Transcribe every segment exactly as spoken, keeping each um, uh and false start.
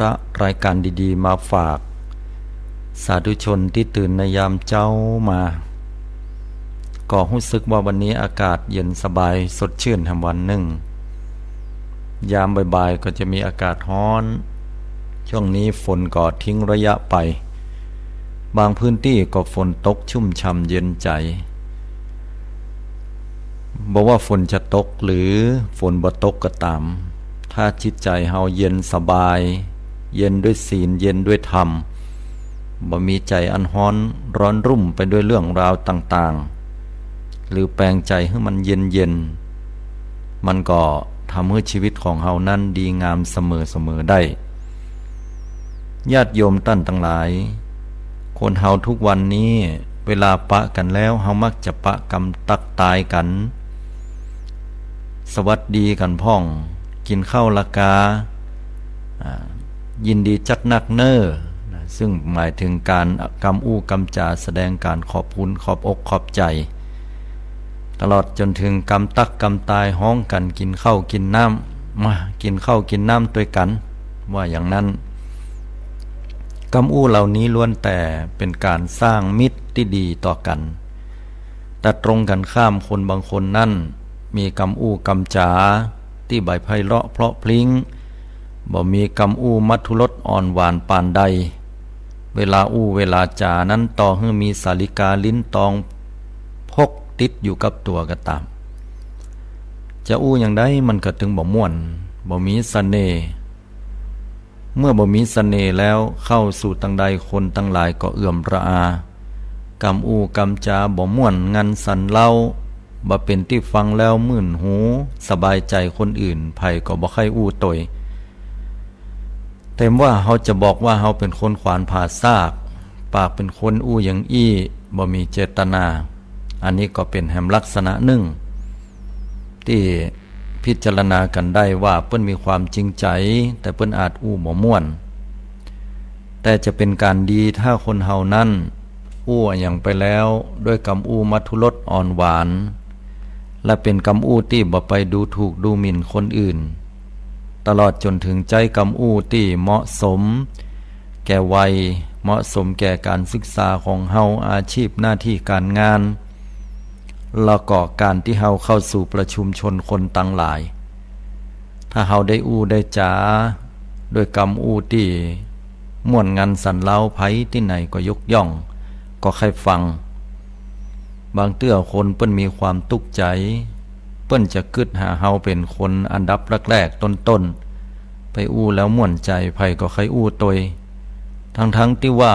พระรายการดีๆ มาฝาก สาธุชนตี้ตื่นในยามเจ๊ามา ก็ฮู้สึกว่าวันนี้อากาศเย็นสบายสดชื่นแหมวันนึ่ง ยามบ่ายๆ ก็จะมีอากาศฮ้อน ช่วงนี้ฝนก็ทิ้งระยะไป บางพื้นตี้ก็ฝนตกชุ่มฉ่ำเย็นใจ๋ บ่ว่าฝนจะตกหรือฝนบ่ตกก็ต๋าม ถ้าจิตใจ๋เฮาเย็นสบาย เย็นด้วยศีล เย็นด้วยธรรม บ่มีใจ๋อันฮ้อนร้อนรุ่มไปด้วยเรื่องราวต่างๆ หรือแปลงใจ๋หื้อมันเย็นๆ มันก็ทำหื้อชีวิตของเฮานั้นดีงามเสมอๆ ได้ ญาติโยมต้านตังหลาย คนเฮาทุกวันนี้ เวลาปะกั๋นแล้ว เฮามักจะปะกำตั๊กตายกั๋น สวัสดีกั๋นพ่อง กิ๋นข้าวละกา อ่า ยินดีจัดนักเน่อ นะ ซึ่งหมายเถิงก๋านกำอู้กำจ๋าแสดงก๋านขอบคุณขอบอกขอบใจ๋ ตลอดจ๋นเถิงกำตั๊กกำตายฮ้องกั๋นกิ๋นข้าวกิ๋นน้ำ มากิ๋นข้าวกิ๋นน้ำตวยกั๋น ว่าอย่างนั้น กำอู้เหล่านี้ล้วนแต่เป๋นก๋านสร้างมิตรตี้ดีต่อกั๋น แต่ตรงกั๋นข้ามคนบางคนนั้น มีกำอู้กำจ๋าตี้บ่ไพเราะเพราะพริ้ง บ่มีกำอู้มัธุรสอ่อนหวานปานใด เวลาอู้เวลาจ๋านั้นต่อหื้อมีสาลิกาลิ้นตองพกติดอยู่กับตั๋วก็ต๋าม จะอู้อย่างใดมันก็ตึงบ่ม่วน บ่มีเสน่ห์ เมื่อบ่มีเสน่ห์แล้ว เข้าสู่ตังใดคนตังหลายก็เอื่อมระอา กำอู้กำจ๋าบ่ม่วนงันสันเล้า บ่เป๋นตี้ฟังแล้วมื่นหู สบายใจ๋คนอื่น ใผก็บ่ใค่อู้ตวย แต่ว่าเฮาจะบอกว่าเฮาเป๋นคนขวานผ่าซาก ปากเป๋นคนอู้อย่างอี้ บ่มีเจตนา อันนี้ก็เป๋นแหมลักษณะนึ่ง ตี้พิจารณากั๋นได้ว่าเปิ้นมีความจริงใจ๋ แต่เปิ้นอาจอู้บ่ม่วน แต่จะเป๋นก๋านดีถ้าคนเฮานั้น อู้อะหยังไปแล้ว ด้วยกำอู้มัธุรสอ่อนหวาน และเป๋นกำอู้ตี้บ่ไปดูถูกดูหมิ่นคนอื่น ตลอดจ๋นเถิงใจ๊กำอู้ตี้เหมาะสมแก่วัย เหมาะสมแก่ก๋านศึกษาของเฮา อาชีพหน้าตี้ก๋านงาน แล้วก็ก๋านตี้เฮาเข้าสู่ประชุมชนคนตังหลาย ถ้าเฮาได้อู้ได้จ๋า ด้วยกำอู้ตี้ม่วนงันสันเล้า ใผตี้ไหนก็ยกย่อง ก็ใค่ฟัง บางเตื้อคนเปิ้นมีความตุ๊กใจ๋ เปิ้นจะกึ๊ดหาเฮาเป๋นคนอันดับแรกๆ ต้นๆ ไปอู้แล้วม่วนใจ๋ ใผก็ใค่อู้ตวย ทั้งๆ ตี้ว่า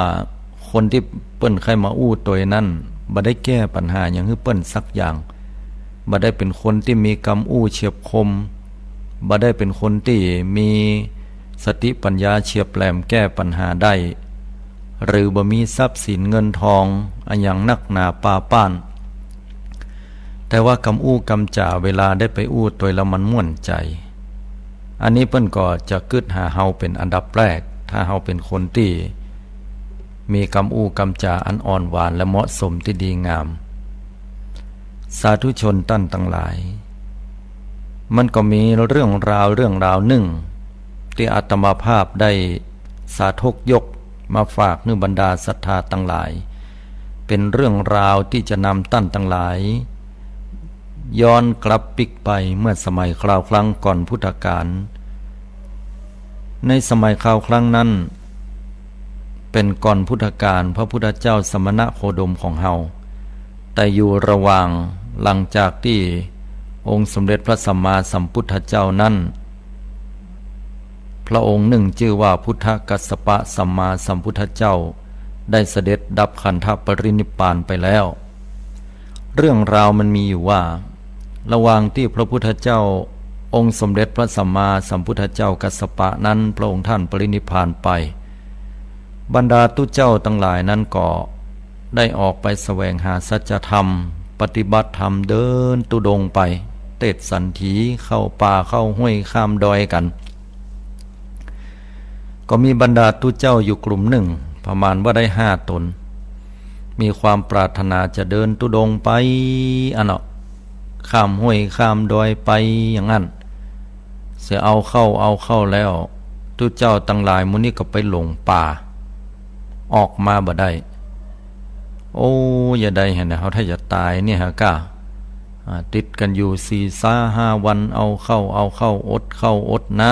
คนตี้เปิ้นใค่มาอู้ตวยนั้น บ่ได้แก้ปัญหาหยังหื้อเปิ้นสักอย่าง บ่ได้เป๋นคนตี้มีกำอู้เฉียบคม บ่ได้เป๋นคนตี้มีสติปัญญาเฉียบแหลมแก้ปัญหาได้ หรือบ่มีทรัพย์สินเงินทองอะหยังนักหนาปาป้าน แต่ว่ากำอู้กำจ๋าเวลาได้ไปอู้ตวยแล้วมันม่วนใจ๋ อันนี้เปิ้นก็จะกึ๊ดหาเฮาเป๋นอันดับแรก ถ้าเฮาเป๋นคนตี้มีกำอู้กำจ๋าอันอ่อนหวานและเหมาะสมตี้ดีงาม สาธุชนต้านตังหลาย มันก็มีเรื่องราวเรื่องราวนึ่ง ตี้อาตมาภาพได้สาธกยกมาฝากหื้อบรรดาศรัทธาตังหลาย เป๋นเรื่องราวตี้จะนำต้านตังหลาย ย้อนกลับปิ๊กไปเมื่อสมัยคราวครั้งก่อนพุทธกาล ในสมัยคราวครั้งนั้น เป๋นก่อนพุทธกาล พระพุทธเจ้าสมณโคดมของเฮา แต่อยู่ระหว่างหลังจากตี้องค์สมเด็จพระสัมมาสัมพุทธเจ้านั้น พระองค์นึ่งจื้อว่าพุทธกัสสปะสัมมาสัมพุทธเจ้า ได้เสด็จดับขันธปรินิพพานไปแล้ว เรื่องราวมันมีอยู่ว่า ระหว่างตี้พระพุทธเจ้าองค์สมเด็จพระสัมมาสัมพุทธเจ้ากัสสปะนั้น พระองค์ท่านปรินิพพานไป บรรดาตุ๊เจ้าตังหลายนั้นก็ได้ออกไปแสวงหาสัจธรรม ปฏิบัติธรรม เดินธุดงค์ไป เตศสันถี เข้าป่าเข้าห้วยข้ามดอยกั๋น ก็มีบรรดาตุ๊เจ้าอยู่กลุ่มนึ่ง ประมาณว่าได้ห้าต๋น มีความปรารถนาจะเดินธุดงค์ไป อันเนาะ ข้ามห้วยข้ามดอยไปอย่างนั้น เสียเอาเข้าเอาเข้าแล้ว ตุ๊เจ้าตังหลายหมู่นี้ก็ไปหลงป่า ออกมาบ่ได้ โอ้ ยะใดแหนะ เฮาถ้าจะต๋ายเนี่ยหากา อ่า ติดกั๋นอยู่สี่ซาห้าวัน เอาข้าว เอาข้าว อดข้าวอดน้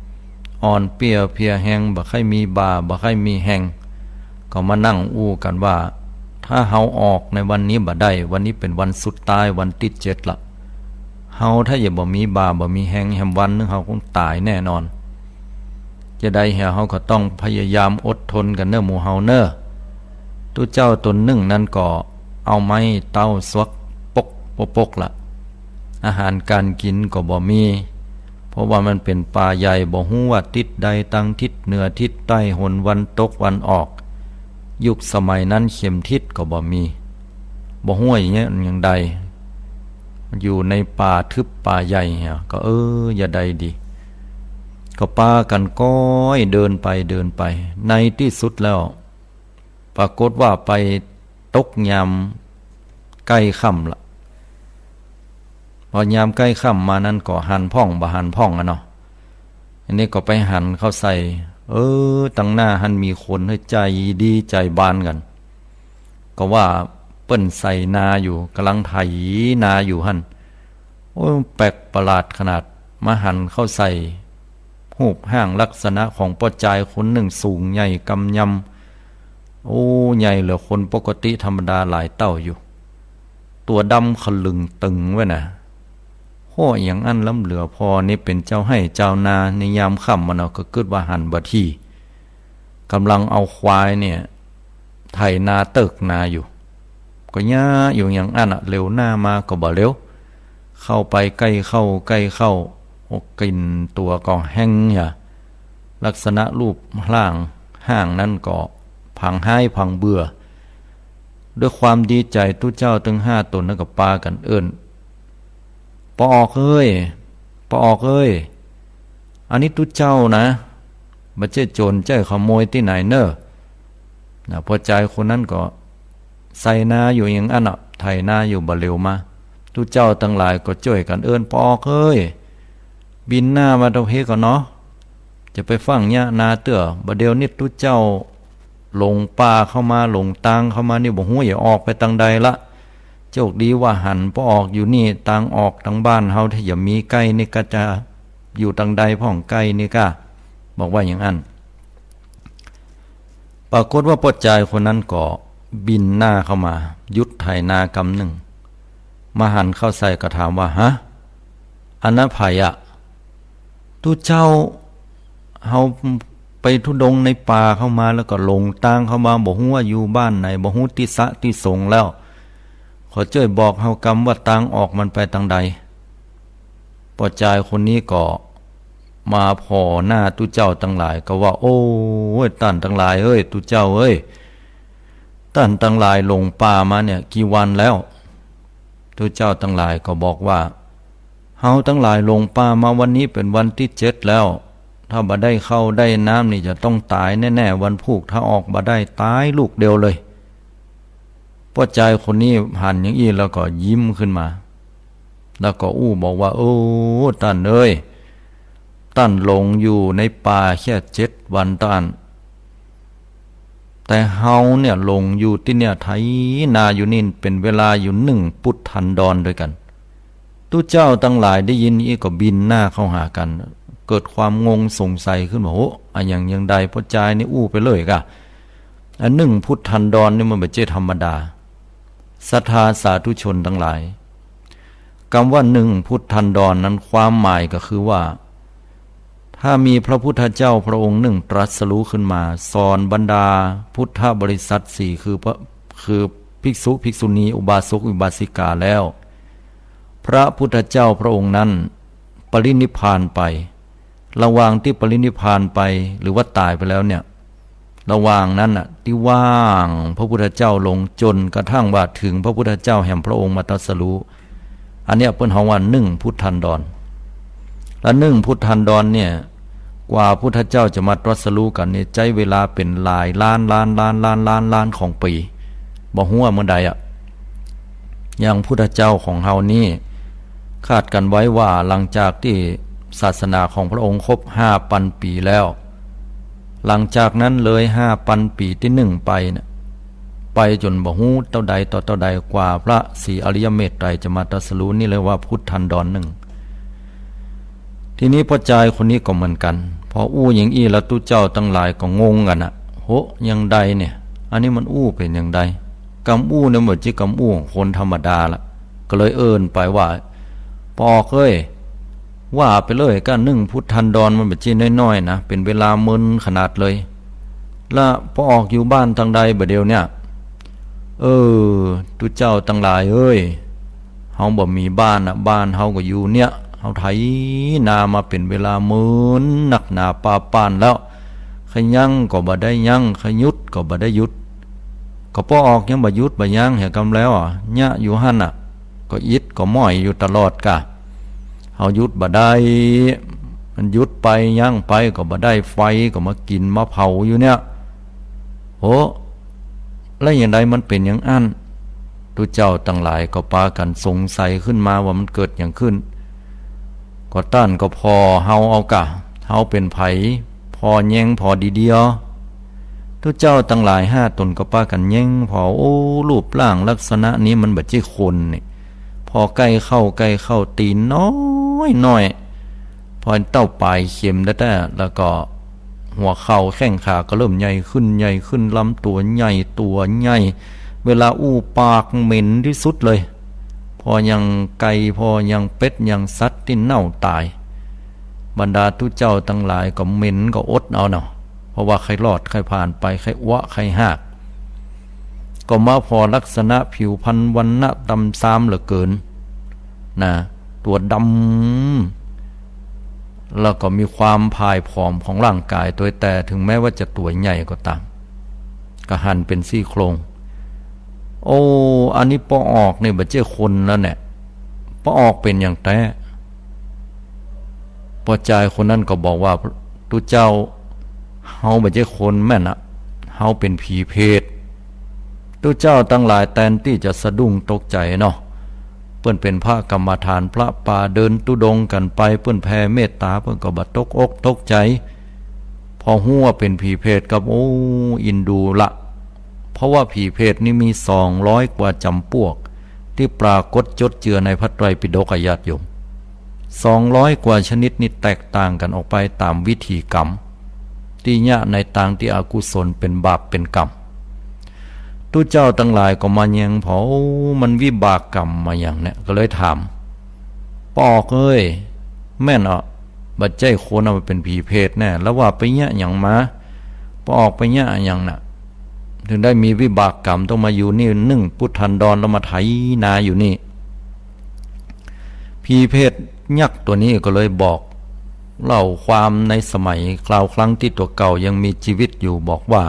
ำ อ่อนเปี้ยเพลียแฮง บ่ใค่มีบ่า บ่ใค่มีแฮง ก็มานั่งอู้กั๋นว่า ถ้าเฮาออกในวันนี้บ่ได้ วันนี้เป๋นวันสุดต๊าย วันตี้เจ็ดละ เฮาถ้าจะบ่มีบ่า บ่มีแฮง แหมวันนึ่งเฮาคงต๋ายแน่นอน จะใดเฮา เฮาก็ต้องพยายามอดทนกั๋นเน่อหมู่เฮาเน่อ ตุ๊เจ้าต๋นนึ่งนั้นก็เอาไม้เต๊าสวกปกปกปกละ อาหารก๋านกิ๋นก็บ่มี เพราะว่ามันเป๋นป่าใหญ่ บ่ฮู้ว่าติ๊ดใด ตังทิศเหนือทิศใต้ หนวันตกวันออก ยุคสมัยนั้นเข็มทิศก็บ่มี บ่ฮู้ว่าอย่างเงี้ยอย่างใด อยู่ในป่าทึบป่าใหญ่เหีย ก็ เออ ยะใดดี ก็ปากั๋นก้อยเดินไปเดินไป ในตี้สุดแล้ว ปรากฏว่าไปตกยามใก้ค่ำละ พอยามใก้ค่ำมานั้นก็หันพ่องบ่หันพ่องอะเนาะ อันนี้ก็ไปหันเข้าใส่ เออ ตังหน้าหั้นมีคนใจ๋ดีใจ๋บานกั๋น ก็ว่าเปิ้นไถนาอยู่ ก่ำลังไถนาอยู่หั้น โอ้ แปลกประหลาดขนาด มาหันเข้าใส่ ฮูปฮ่างลักษณะของป้อจายคนนึ่งสูงใหญ่กำยำ โอ้ ใหญ่เหลือคนปกติธรรมดาหลายเต้าอยู่ ตั๋วดำขะลึงตึงไว้นะ โห้ อะหยังอั้นล้ำเหลือพอ นี่เป๋นเจ้าไฮ่เจ้านาในยามค่ำมันเนาะ ก็กึ๊ดว่าหันบ่ดี ก่ำลังเอาควายเนี่ย ไถนาเติกนาอยู่ ก็เยียะอยู่อย่างอั้นอะ เหลียวหน้ามาก็บ่เหลียว เข้าไปใก้เข้าใก้เข้า โอ้ กลิ่นตั๋วก็แฮงเหีย ลักษณะรูปร่างฮ่างนั้นก็ผังฮ้ายผังเบื่อ ด้วยความดีใจ๋ตุ๊เจ้าตึงห้าต๋นนั้นก็ปากั๋นเอิ้น ป้อออกเอ้ย ป้อออกเอ้ย อันนี้ตุ๊เจ้านะ บ่ใจ้โจ๋รใจ้ขโมยตี้ไหนเน่อ นะ ป้อจายคนนั้นก็ไถนาอยู่อย่างอั้นอะ ไถนาอยู่บ่เหลียวมา ตุ๊เจ้าตังหลายก็จ้วยกั๋นเอิ้น ป้อออกเอ้ย บินหน้ามาตรงพี้ก่อนเนาะ จะไปฟั่งเยียะนาเตื้อ บ่าเดี่ยวนี้ตุ๊เจ้าหลงป่าเข้ามา หลงตางเข้ามานี่ บ่ฮู้จะออกไปตางใดละ โจคดีว่าหันป้อออกอยู่นี่ ตางออกตางบ้านเฮาถ้าจะมีใก้นี่ก็จะอยู่ตางใดพ่องใก้นี่ก้า บอกว่าอย่างอั้น ปรากฏว่าป้อจายคนนั้นก็บินหน้าเข้ามา หยุดไถนากำนึ่ง มาหันเข้าใส่ก็ถามว่า ฮะ อันนั้นใผอะ ตุ๊เจ้า เฮาไปธุดงค์ในป่าเข้ามาแล้วก็หลงตางเข้ามา บ่ฮู้ว่าอยู่บ้านไหน บ่ฮู้ตี้สะตี้สงแล้ว ขอจ้วยบอกเฮากำว่าตางออกมันไปตางใด ป้อจายคนนี้ก็มาผ่อหน้าตุ๊เจ้าตังหลายก็ว่า โอ้ย ต้านตังหลายเอ้ย ตุ๊เจ้าเอ้ย ต้านตังหลายหลงป่ามาเนี่ยกี่วันแล้ว ตุ๊เจ้าตังหลายก็บอกว่า เฮาตังหลายหลงป่ามาวันนี้เป๋นวันตี้เจ็ดแล้ว ถ้าบ่ได้ข้าวได้น้ำนี่จะต้องต๋ายแน่ๆ วันพูก ถ้าออกบ่ได้ต๋ายลูกเดียวเลย ป้อจายคนนี้หันอย่างอี้แล้วก็ยิ้มขึ้นมา แล้วก็อู้บอกว่า โอ้ ต้านเอ้ย ต้านหลงอยู่ในป่าแค่เจ็ดวันต้าน แต่เฮาเนี่ยหลงอยู่ตี้เนี่ยไถนาอยู่นี่เป๋นเวลาอยู่นึ่งปุทธันดรด้วยกั๋น ตุ๊เจ้าตังหลายได้ยินอี้ก็บินหน้าเข้าหากั๋น เกิดความงงสงสัยขึ้นว่า โห อะหยังอย่างใด ป้อจายนี่อู้ไปเลยก้า อันนึ่งพุทธันดรนี่มันบ่ใจ้ธรรมดา ศรัทธาสาธุชนตังหลาย กำว่านึ่งพุทธันดรนั้นความหมายก็คือว่า ถ้ามีพระพุทธเจ้าพระองค์นึ่งตรัสรู้ขึ้นมา สอนบรรดาพุทธบริษัทสี่ คือพระ คือภิกษุภิกษุณี อุบาสกอุบาสิกาแล้ว พระพุทธเจ้าพระองค์นั้นปรินิพพานไป ระหว่างตี้ปรินิพพานไปหรือว่าต๋ายไปแล้วเนี่ย ระหว่างนั้นน่ะตี้ว่างพระพุทธเจ้าลงจ๋นกระทั่งว่าเถิงพระพุทธเจ้าแหมพระองค์มาตรัสรู้ อันเนี้ยเปิ้นฮ้องว่านึ่งพุทธันดร และนึ่งพุทธันดรเนี่ย กว่าพุทธเจ้าจะมาตรัสรู้กั๋นเนี่ย ใจ๊เวลาเป๋นหลายล้านล้านล้านล้านล้านล้านของปี๋ บ่ฮู้ว่าเมื่อใดอะ อย่างพุทธเจ้าของเฮานี่ คาดกั๋นไว้ว่าหลังจากตี้ ศาสนาของพระองค์ครบห้าปันปีแล้ว หลังจากนั้นเลยห้าปันปีตี้นึ่งไปน่ะ ไปจ๋นบ่ฮู้เต้าใดต่อเต้าใด กว่าพระศรีอริยเมตไตรยจะมาตรัสรู้ นี่เรียกว่าพุทธันดรนึ่ง ทีนี้ป้อจายคนนี้ก็เหมือนกั๋น พออู้อย่างอี้แล้วตุ๊เจ้าตังหลายก็งงกั๋นน่ะ โห อย่างใดเนี่ย อันนี้มันอู้เป๋นอย่างใด กำอู้เนี่ยบ่ใจ้กำอู้ของคนธรรมดาละ ก็เลยเอิ้นไปว่า ป้อออกเอ้ย ว่าไปเลย ก้านึ่งพุทธันดรมันบ่ใจ้น้อยๆ นะ เป๋นเวลาเมินขนาดเลย ละป้อออกอยู่บ้านตางใดบ่าเดี่ยวเนี่ย เออ ตุ๊เจ้าตังหลายเอ้ย เฮาบ่มีบ้านน่ะ บ้านเฮาก็อยู่เนี่ย เฮาไถนามาเป๋นเวลาเมินนักหนาปาป้านแล้ว ใค่ยั้งก็บ่ได้ยั้ง ใค่หยุดก็บ่ได้หยุด ก็ป้อออกยังบ่หยุดบ่ยั้งเหียกำแล้วอะ เยียะอยู่หั้นน่ะ ก็อิดก็ม้อยอยู่ตลอดก่ะ เฮาหยุดบ่ได้ มันหยุดไปยั้งไปก็บ่ได้ ไฟก็มากิ๋นมาเผาอยู่เนี่ย โห แล้วอย่างใดมันเป๋นอย่างอั้น ตุ๊เจ้าตังหลายก็ปากั๋นสงสัยขึ้นมาว่ามันเกิดหยังขึ้น ก็ต้านก็ผ่อเฮาเอาก่ะ เฮาเป๋นใผ ผ่อแยงผ่อดีๆ เตียว ตุ๊เจ้าตังหลายห้าต๋นก็ปากั๋นแยงผ่อ โอ้ รูปร่างลักษณะนี้มันบ่ใจ้คนนี่ ผ่อใก้เข้าใก้เข้า ตี๋นน้อยๆ ผ่อเต้าป๋ายเข็มแต๊ๆ แล้วก็หัวเข่าแข้งขาก็เริ่มใหญ่ขึ้นใหญ่ขึ้น ลำตั๋วใหญ่ตั๋วใหญ่ เวลาอู้ปากเหม็นตี้สุดเลย ผ่ออย่างไก่ ผ่ออย่างเป็ด อย่างสัตว์ตี้เน่าต๋าย บรรดาตุ๊เจ้าตังหลายก็เหม็นก็อดเอาเนาะ เพราะว่าใค่รอดใค่ผ่านไป ใค่อัวะใค่ฮาก ก็มาผ่อลักษณะผิวพรรณวรรณะดำซามเหลือเกิน นะ ตั๋วดำ แล้วก็มีความผ่ายผอมของร่างก๋ายตวย แต่ถึงแม้ว่าจะตั๋วใหญ่ก็ต๋าม ก็หันเป๋นซี่โครง โอ้ อันนี้ป้อออกนี่บ่ใจ้คนแล้วเนี่ย ป้อออกเป๋นอย่างแต๊ ป้อจายคนนั้นก็บอกว่า ตุ๊เจ้า เฮาบ่ใจ้คนแม่นน่ะ เฮาเป๋นผีเปรต ตุ๊เจ้าตังหลายแตนตี้จะสะดุ้งตกใจ๋เนาะ เปิ้นเป๋นพระกรรมฐานพระป่าเดินธุดงค์กั๋นไป เปิ้นแผ่เมตต๋า เปิ้นก็บ่ตกอกตกใจ๋ พอฮู้ว่าเป๋นผีเปรตกับ โอ้ อินดูละ เพราะว่าผีเปรตนี่มีสองร้อยกว่าจ๋ำปวก ตี้ปรากฏจดเจือในพระไตรปิฎกอะญาติโยม สองร้อยกว่าชนิดนี่แตกต่างกั๋นออกไปต๋ามวิถีกรรม ตี้เยียะในตางตี้อกุศลเป๋นบาปเป๋นกรรม ตุ๊เจ้าตังหลายก็มาแยงผ่อ โอ้ มันวิบากกรรมมาอย่างเนี่ย ก็เลยถาม ป้อออกเอ้ย แม่นอ่ะ บ่ใจ้คนอ่ะ มันเป๋นผีเปรตแน่ แล้วว่าไปเยียะหยังมา ป้อออกไปเยียะหยังน่ะ ถึงได้มีวิบากกรรมต้องมาอยู่นี่นึ่งพุทธันดร แล้วมาไถนาอยู่นี่ ผีเปรตยักษ์ตั๋วนี้ก็เลยบอกเล่าความในสมัยคราวครั้งตี้ตั๋วเก่ายังมีจีวิตอยู่ บอกว่า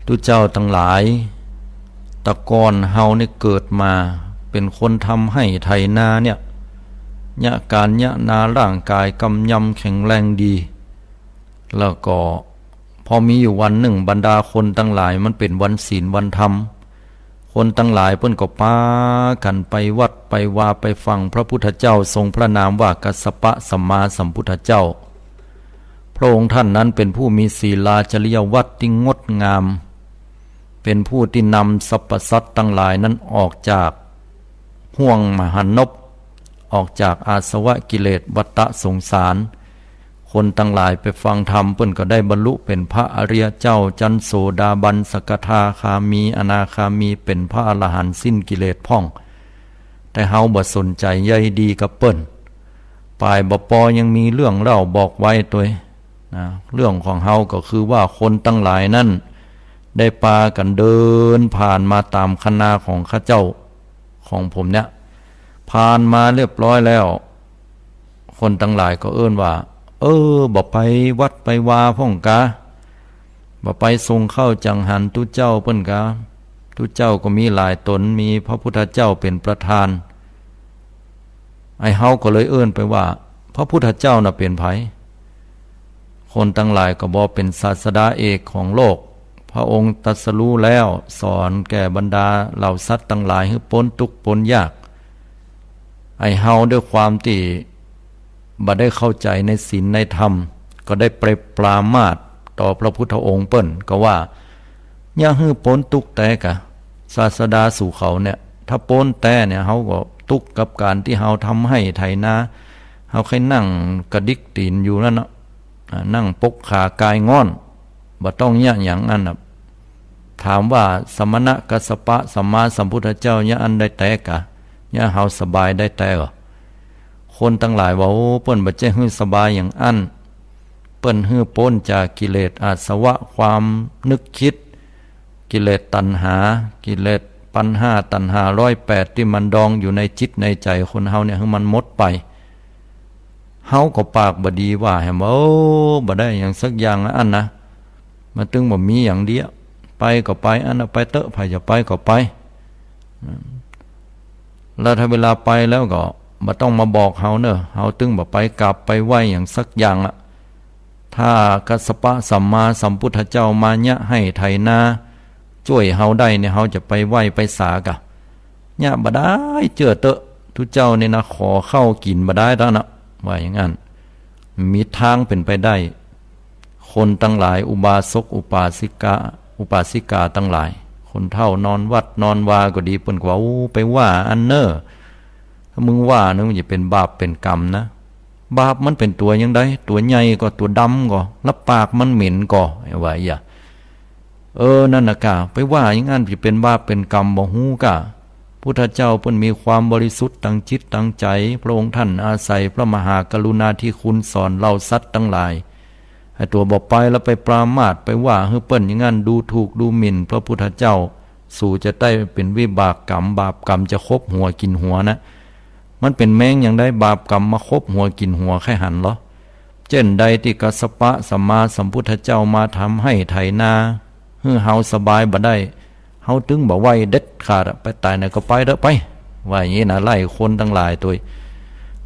ตุ๊เจ้าตังหลาย แต่ก่อนเฮานี่เกิดมาเป๋นคนทำไฮ่ไถนาเนี่ย เยียะก๋านเยียะนา ร่างก๋ายกำยำแข็งแรงดี แล้วก็พอมีอยู่วันนึ่ง บรรดาคนตังหลาย มันเป๋นวันศีลวันธรรม คนตังหลายเปิ้นก็ปากั๋นไปวัดไปวา ไปฟังพระพุทธเจ้าทรงพระนามว่ากัสสปะสัมมาสัมพุทธเจ้า พระองค์ท่านนั้นเป๋นผู้มีศีลาจริยวัตรตี้งดงาม เป๋นผู้ตี้นำสรรพสัตว์ตังหลายนั้นออกจากห้วงมหานพ ออกจากอาสวะกิเลสวัฏฏะสงสาร คนตังหลายไปฟังธรรม เปิ้นก็ได้บรรลุเป๋นพระอริยเจ้า จั้นโสดาบัน สกทาคามี อนาคามี เป๋นพระอรหันต์สิ้นกิเลสพ่อง แต่เฮาบ่สนใจ๋ใยดีกับเปิ้น ป๋ายบ่ปอยังมีเรื่องเล่าบอกไว้ตวย นะ เรื่องของเฮาก็คือว่าคนตังหลายนั้นได้ปากั๋นเดินผ่านมาต๋ามคะนาของข้าเจ้า ของผมเนี่ย ผ่านมาเรียบร้อยแล้ว คนตังหลายก็เอิ้นว่า เออ บ่ไปวัดไปวาพ่องกา บ่ไปส่งข้าวจังหันตุ๊เจ้าเปิ้นกา ตุ๊เจ้าก็มีหลายต๋น มีพระพุทธเจ้าเป๋นประธาน ไอ้เฮาก็เลยเอิ้นไปว่า พระพุทธเจ้าน่ะเป๋นใผ คนตังหลายก็บอกเป๋นศาสดาเอกของโลก พระองค์ตรัสรู้แล้ว สอนแก่บรรดาเหล่าสัตว์ตังหลายหื้อป๊นตุ๊กข์ป๊นยาก ไอ้เฮาด้วยความตี้ บ่ได้เข้าใจ๋ในศีลในธรรม ก็ได้ไปปรามาสต่อพระพุทธองค์ เปิ้นก็ว่า เยียะหื้อป๊นตุ๊กข์แต๊กา ศาสดา สูเฮาเนี่ย ถ้าป๊นแต๊เนี่ย เฮาก็ตุ๊กข์กับก๋านตี้เฮาทำไฮ่ไถนา เฮาใค่นั่งกระดิกตี๋นอยู่นั้นเนาะ อ่า นั่งปกขากายง่อน บ่ต้องเยียะหยังอั้นน่ะ ถามว่าสมณะกัสสปะสัมมาสัมพุทธเจ้าเยียะอั้นได้แต๊กา เยียะหื้อเฮาสบายได้แต๊ก่อ คนตังหลายว่า โอ้ เปิ้นบ่ใจ้หื้อสบายอย่างอั้น เปิ้นหื้อป๊นจากกิเลสอาสวะความนึกคิด กิเลสตัณหา กิเลสปัณหาตัณหาร้อยแปดตี้มันดองอยู่ในจิตในใจ๋คนเฮาเนี่ย หื้อมันหมดไป เฮาก็ปากบ่ดีว่าแหมว่า โอ้ บ่ได้หยังสักอย่างอั้นนะ มันตึงบ่มีอย่างเดียว ไปก็ไปอั้นนะ ไปเต๊อะ ใผจะไปก็ไป แล้วถ้าเวลาไปแล้วก็บ่ต้องมาบอกเฮาเน่อ เฮาตึงบ่ไปกราบไปไหว้หยังสักอย่างอะ ถ้ากัสสปะสัมมาสัมพุทธเจ้ามาเยียะไฮ่ไถนาจ้วยเฮาได้เนี่ย เฮาจะไปไหว้ไปสากา เยียะบ่ได้ เจื้อเต๊อะ ตุ๊เจ้านี่นะ ขอข้าวกิ๋นบ่ได้แล้วนะ ว่าอย่างอั้น มีตางเป๋นไปได้ คนตังหลาย อุบาสกอุบาสิกา อุบาสิกาตังหลาย คนเฒ่านอนวัดนอนวาก็ดี เปิ้นก็ว่า โอ้ ไปว่าอั้นเน่อ ถ้ามึงว่าเน่อ มันจะเป๋นบาปเป๋นกรรมนะ บาปมันเป๋นตั๋วหยังใด ตั๋วใหญ่ก่อ ตั๋วดำก่อ แล้วปากมันเหม็นก่อ ว่าอย่า เออ นั่นน่ะกา ไปว่าอย่างอั้นจะเป๋นบาปเป๋นกรรมบ่ฮู้กา พุทธเจ้าเปิ้นมีความบริสุทธิ์ตังจิตตังใจ๋ พระองค์ท่านอาศัยพระมหากรุณาธิคุณสอนเหล่าสัตว์ตังหลาย ไอ้ตั๋วบ่ไปแล้วไปปรามาส ไปว่าหื้อเปิ้นอย่างอั้น ดูถูกดูหมิ่นพระพุทธเจ้า สูจะได้เป๋นวิบากกรรม บาปกรรมจะคบหัวกิ๋นหัวนะ มันเป๋นแมงอย่างใด บาปกรรมมาคบหัวกิ๋นหัว ใค่หันลอ เจ้นใดตี้กัสสปะสัมมาสัมพุทธเจ้ามาทำไฮ่ไถนา หื้อเฮาสบายบ่ได้ เฮาตึงบ่ไหว้เด็ดขาดอะ ไปต๋ายไหนก็ไปเต๊อะ ไป ว่าอย่างนี้นะ ไล่คนตังหลายตวย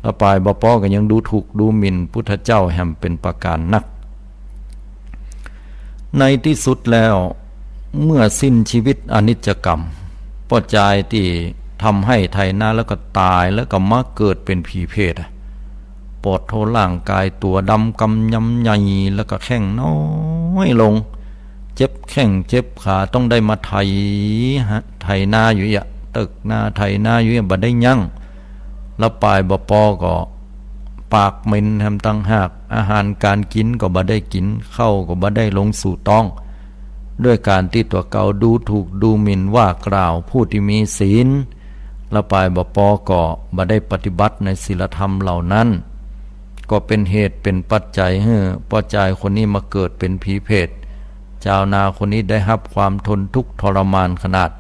แล้วปายบ่ปอก็ยังดูถูกดูหมิ่นพุทธเจ้าแหมเป๋นประก๋านนัก ในตี้สุดแล้ว เมื่อสิ้นชีวิตอนิจจกรรม ป้อจายตี้ทำไฮ่ไถนาแล้วก็ต๋าย แล้วก็มาเกิดเป๋นผีเปรตอะ ปอดโธ่ ร่างก๋ายตั๋วดำกำยำใหญ่ แล้วก็แข้งน้อยลง เจ็บแข้งเจ็บขา ต้องได้มาไถ ไถนาอยู่เอี้ย เติกนาไถนาอยู่เอี้ย บ่ได้ยั้ง แล้วปายบ่ปอก็ปากเหม็นแหมตังหาก อาหารก๋านกิ๋นก็บ่ได้กิ๋น ข้าวก็บ่ได้ลงสู่ต๊อง ด้วยก๋านตี้ตั๋วเก่าดูถูกดูหมิ่นว่ากล่าวผู้ตี้มีศีล แล้วปายบ่ปอก็บ่ได้ปฏิบัติในศีลธรรมเหล่านั้น ก็เป๋นเหตุเป๋นปัจจัยหื้อป้อจายคนนี้มาเกิดเป๋นผีเปรต จาวนาคนนี้ได้ฮับความทนทุกข์ทรมานขนาด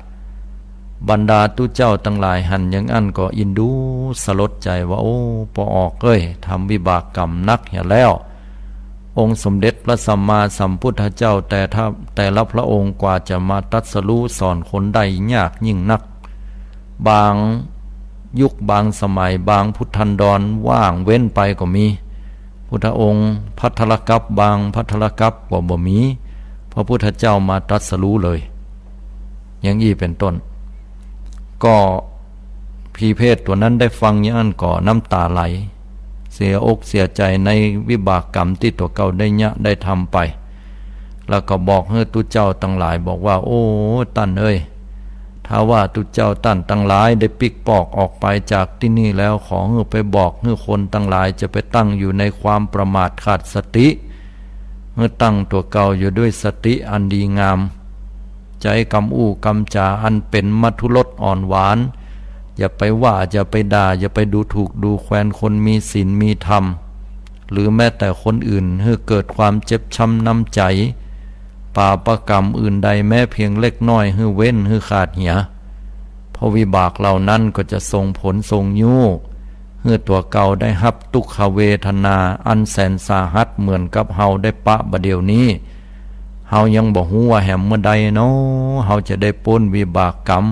บรรดาตุ๊เจ้าตังหลายหันอย่างอั้นก็อินดูสลดใจ๋ว่า โอ้ ป้อออกเอ้ย ทำวิบากกรรมนักเหียแล้ว องค์สมเด็จพระสัมมาสัมพุทธเจ้าแต่ละ แต่ละพระองค์กว่าจะมาตรัสรู้สอนคนได้ยากยิ่งนัก บางยุคบางสมัย บางพุทธันดรว่างเว้นไปก็มี พุทธองค์ภัทรกัปปะ บางภัทรกัปปะก็บ่มี พระพุทธเจ้ามาตรัสรู้เลย อย่างอี้เป๋นต้น ก็ผีเปรตตั๋วนั้นได้ฟังอย่างอั้นก็น้ำต๋าไหล เสียอกเสียใจ๋ในวิบากกรรมตี้ตั๋วเก่าได้เยียะได้ทำไป แล้วก็บอกหื้อตุ๊เจ้าตังหลายบอกว่า โอ้ ต้านเอ้ย ถ้าว่าตุ๊เจ้าต้านตังหลายได้ปิ๊กปอกออกไปจากตี้นี่แล้ว ขอหื้อไปบอกหื้อคนตังหลายจะไปตั้งอยู่ในความประมาทขาดสติ หื้อตั้งตั๋วเก่าอยู่ด้วยสติอันดีงาม ใจ๊กำอู้กำจ๋าอันเป๋นมัทธุรสอ่อนหวาน อย่าไปว่า อย่าไปด่า อย่าไปดูถูกดูแควนคนมีศีลมีธรรม หรือแม้แต่คนอื่น หื้อเกิดความเจ็บช้ำน้ำใจ๋ ปาปกรรมอื่นใดแม้เพียงเล็กน้อย หื้อเว้น หื้อขาดเหีย เพราะวิบากเหล่านั้นก็จะส่งผลส่งยู้ หื้อตั๋วเก่าได้ฮับตุ๊กขเวทนาอันแสนสาหัสเหมือนกับเฮาได้ปะบ่าเดี่ยวนี้ เฮายังบ่ฮู้ว่าแหมเมื่อใดเนาะ เฮาจะได้ป๊นวิบากกรรม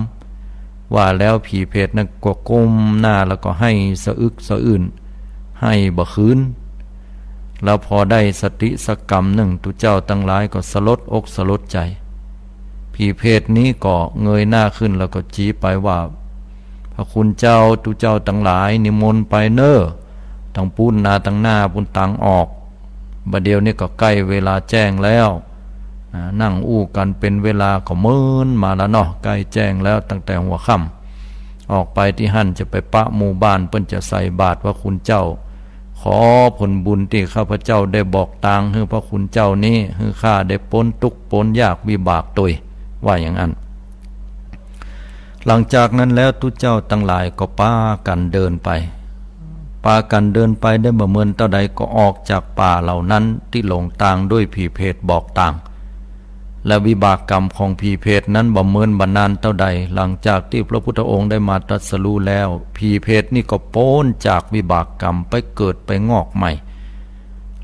ว่าแล้วผีเปรตนั้นก็ก้มหน้าแล้วก็ไห้สะอึกสะอื้น ไห้บ่าคืน แล้วพอได้สติสักกำนึ่ง ตุ๊เจ้าตังหลายก็สลดอกสลดใจ๋ ผีเปรตนี้ก็เงยหน้าขึ้นแล้วก็จี๊ไปว่า พระคุณเจ้า ตุ๊เจ้าตังหลายนิมนต์ไปเน่อ ตางปู๊นนาตางหน้าปู๊นตางออก บ่าเดี่ยวนี้ก็ใก้เวลาแจ้งแล้ว อ่า นั่งอู้กั๋นเป๋นเวลาก็เมินมาแล้วเนาะ ใก้แจ้งแล้วตั้งแต่หัวค่ำ ออกไปตี้หั้นจะไปปะหมู่บ้าน เปิ้นจะใส่บาตรพระคุณเจ้า ขอผลบุญตี้ข้าพเจ้าได้บอกตางหื้อพระคุณเจ้านี้ หื้อข้าได้ป๊นตุ๊กข์ป๊นยากวิบากตวย ว่าอย่างอั้น หลังจากนั้นแล้วตุ๊เจ้าตังหลายก็ปากั๋นเดินไป ปากั๋นเดินไปได้บ่เมินเต้าใดก็ออกจากป่าเหล่านั้นตี้หลงตางด้วยผีเผตบอกตาง และวิบากกรรมของผีเผตนั้นบ่เมินบ่นานเต้าใด หลังจากตี้พระพุทธองค์ได้มาตรัสรู้แล้ว ผีเผตนี่ก็ป๊นจากวิบากกรรมไปเกิดไปงอกใหม่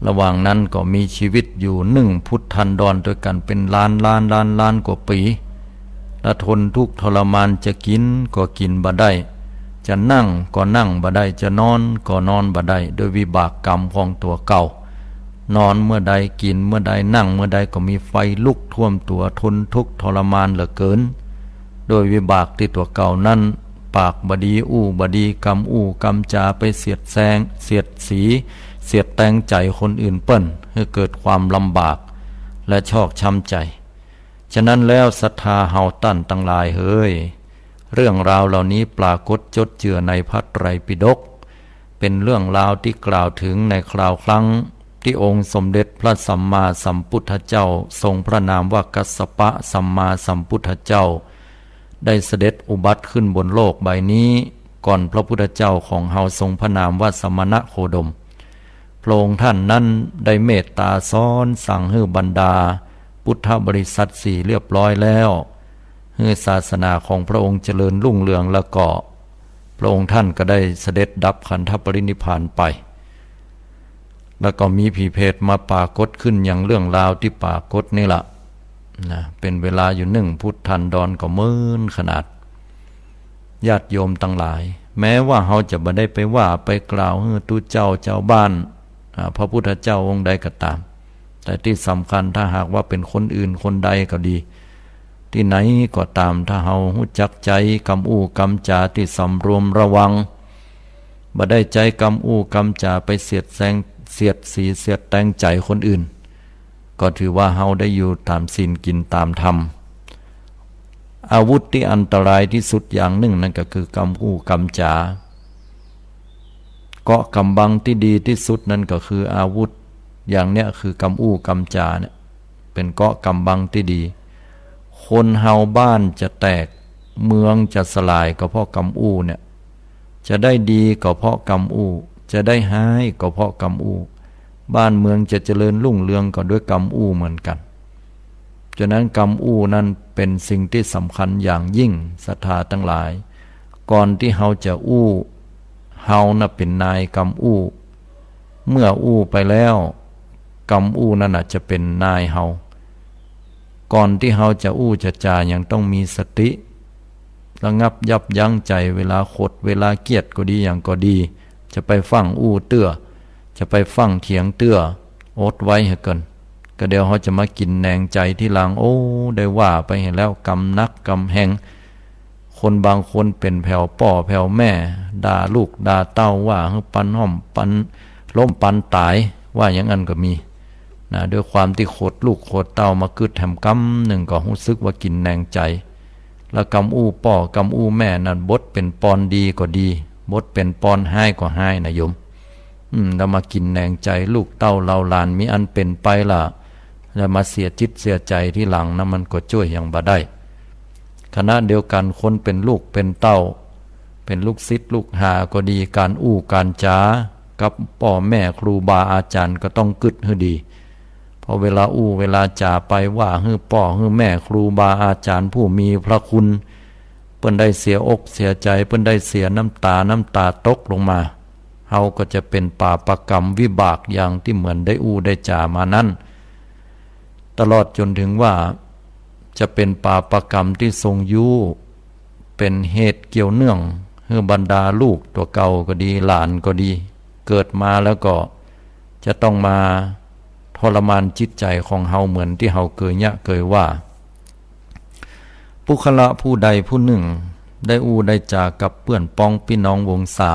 ระหว่างนั้นก็มีชีวิตอยู่นึ่งพุทธันดรด้วยกั๋นเป๋นล้านล้านล้านล้านกว่าปี๋ และทนทุกข์ทรมาน จะกิ๋นก็กิ๋นบ่ได้ จะนั่งก็นั่งบ่ได้ จะนอนก็นอนบ่ได้ ด้วยวิบากกรรมของตั๋วเก่า นอนเมื่อใด กิ๋นเมื่อใด นั่งเมื่อใดก็มีไฟลุกท่วมตั๋ว ทนทุกข์ทรมานเหลือเกิน ด้วยวิบากตี้ตั๋วเก่านั้น ปากบ่ดี อู้บ่ดี กำอู้กำจ๋าไปเสียดแซง เสียดสี เสียดแตงใจ๋คนอื่นเปิ้น หื้อเกิดความลำบาก และชอกช้ำใจ๋ ฉะนั้นแล้วศรัทธาเฮาต้านตังหลายเหย เรื่องราวเหล่านี้ปรากฏจดเจือในพระไตรปิฎก เป๋นเรื่องราวตี้กล่าวเถิงในคราวครั้งตี้องค์สมเด็จพระสัมมาสัมพุทธเจ้า ทรงพระนามว่ากัสสปะสัมมาสัมพุทธเจ้า ได้เสด็จอุบัติขึ้นบนโลกใบนี้ ก่อนพระพุทธเจ้าของเฮาทรงพระนามว่าสมณโคดม พระองค์ท่านนั้นได้เมตตาสอนสั่งหื้อบรรดาพุทธบริษัทสี่เรียบร้อยแล้ว หื้อศาสนาของพระองค์เจริญรุ่งเรืองแล้วก็ พระองค์ท่านก็ได้เสด็จดับขันธปรินิพพานไป แล้วก็มีผีเผตมาปรากฏขึ้นอย่างเรื่องราวตี้ปรากฏนี่ละ นะ เป๋นเวลาอยู่นึ่งพุทธันดรก็เมินขนาด ญาติโยมตังหลาย แม้ว่าเฮาจะบ่ได้ไปว่าไปกล่าวหื้อตุ๊เจ้าจาวบ้าน อ่า พระพุทธเจ้าองค์ใดก็ต๋าม แต่ตี้สำคัญถ้าหากว่าเป๋นคนอื่นคนใดก็ดี ตี้ไหนก็ต๋าม ถ้าเฮาฮู้จักใจ๊กำอู้กำจ๋าตี้สำรวมระวัง บ่ได้ใจ๊กำอู้กำจ๋าไปเสียดแซง เสียดสี เสียดแตงใจ๋คนอื่น ก็ถือว่าเฮาได้อยู่ต๋ามศีลกิ๋นต๋ามธรรม อาวุธตี้อันตรายตี้สุดอย่างนึ่งนั้นก็คือกำอู้กำจ๋า เกราะกำบังตี้ดีตี้สุดนั้นก็คืออาวุธอย่างเนี้ย คือกำอู้กำจ๋าเนี่ย เป๋นเกราะกำบังตี้ดี คนเฮาบ้านจะแตก เมืองจะสลายก็เพราะกำอู้เนี่ย จะได้ดีก็เพราะกำอู้ จะได้ฮ้ายก็เพราะกำอู้ บ้านเมืองจะเจริญรุ่งเรืองก็ด้วยกำอู้เหมือนกั๋น ฉะนั้นกำอู้นั้นเป๋นสิ่งตี้สำคัญอย่างยิ่ง ศรัทธาตังหลาย ก่อนตี้เฮาจะอู้ เฮาน่ะเป๋นนายกำอู้ เมื่ออู้ไปแล้ว กำอู้นั้นน่ะจะเป๋นนายเฮา ก่อนตี้เฮาจะอู้จะจ๋ายังต้องมีสติ ระงับยับยั้งใจ๋ เวลาขดเวลาเคียดก็ดีหยังก็ดี จะไปฟั่งอู้เตื้อ จะไปฟั่งเถียงเตื้อ อดไว้หื้อเกิน ก็เดี๋ยวเฮาจะมากิ๋นแหนงใจ๋ทีหลัง โอ้ ได้ว่าไปหื้อแล้ว กำหนักกำแฮง คนบางคนเป๋นแผวป้อแผวแม่ ด่าลูกด่าเต้า ว่าหื้อปันห้อมปันล้มปันต๋าย ว่าอย่างอั้นก็มี นะ ด้วยความตี้ขดลูกขดเต้ามากึ๊ดแหมกำนึ่งก็ฮู้สึกว่ากิ๋นแหนงใจ๋ แล้วกำอู้ป้อกำอู้แม่นั้น บทเป๋นปอนดีก็ดี บทเป๋นปอนฮ้ายก็ฮ้ายนะโยม อืม แล้วมากิ๋นแหนงใจ๋ลูกเต้าเหล่าหลานมีอันเป๋นไปละ แล้วมาเสียจิตเสียใจ๋ทีหลังนะ มันก็จ้วยหยังบ่ได้ ขณะเดียวกั๋นคนเป๋นลูกเป๋นเต้า เป๋นลูกศิษย์ลูกหาก็ดี ก๋านอู้ก๋านจ๋ากับป้อแม่ครูบาอาจ๋ารย์ก็ต้องกึ๊ดหื้อดี เพราะเวลาอู้เวลาจ๋าไปว่าหื้อป้อหื้อแม่ครูบาอาจ๋ารย์ผู้มีพระคุณ เปิ้นได้เสียอกเสียใจ๋ เปิ้นได้เสียน้ำต๋า น้ำต๋าตกลงมา เฮาก็จะเป๋นปาปกรรมวิบากอย่างตี้เหมือนได้อู้ได้จ๋ามานั้น ตลอดจ๋นเถิงว่าจะเป๋นปาปกรรมตี้ทรงยู้ เป๋นเหตุเกี่ยวเนื่องหื้อบรรดาลูกตั๋วเก่าก็ดี หลานก็ดี เกิดมาแล้วก็จะต้องมาทรมานจิตใจ๋ของเฮาเหมือนตี้เฮาเกยเยียะเกยว่า ปุคคละผู้ใดผู้นึ่งได้อู้ได้จ๋ากับเปื้อนป้องปี้น้องวงศา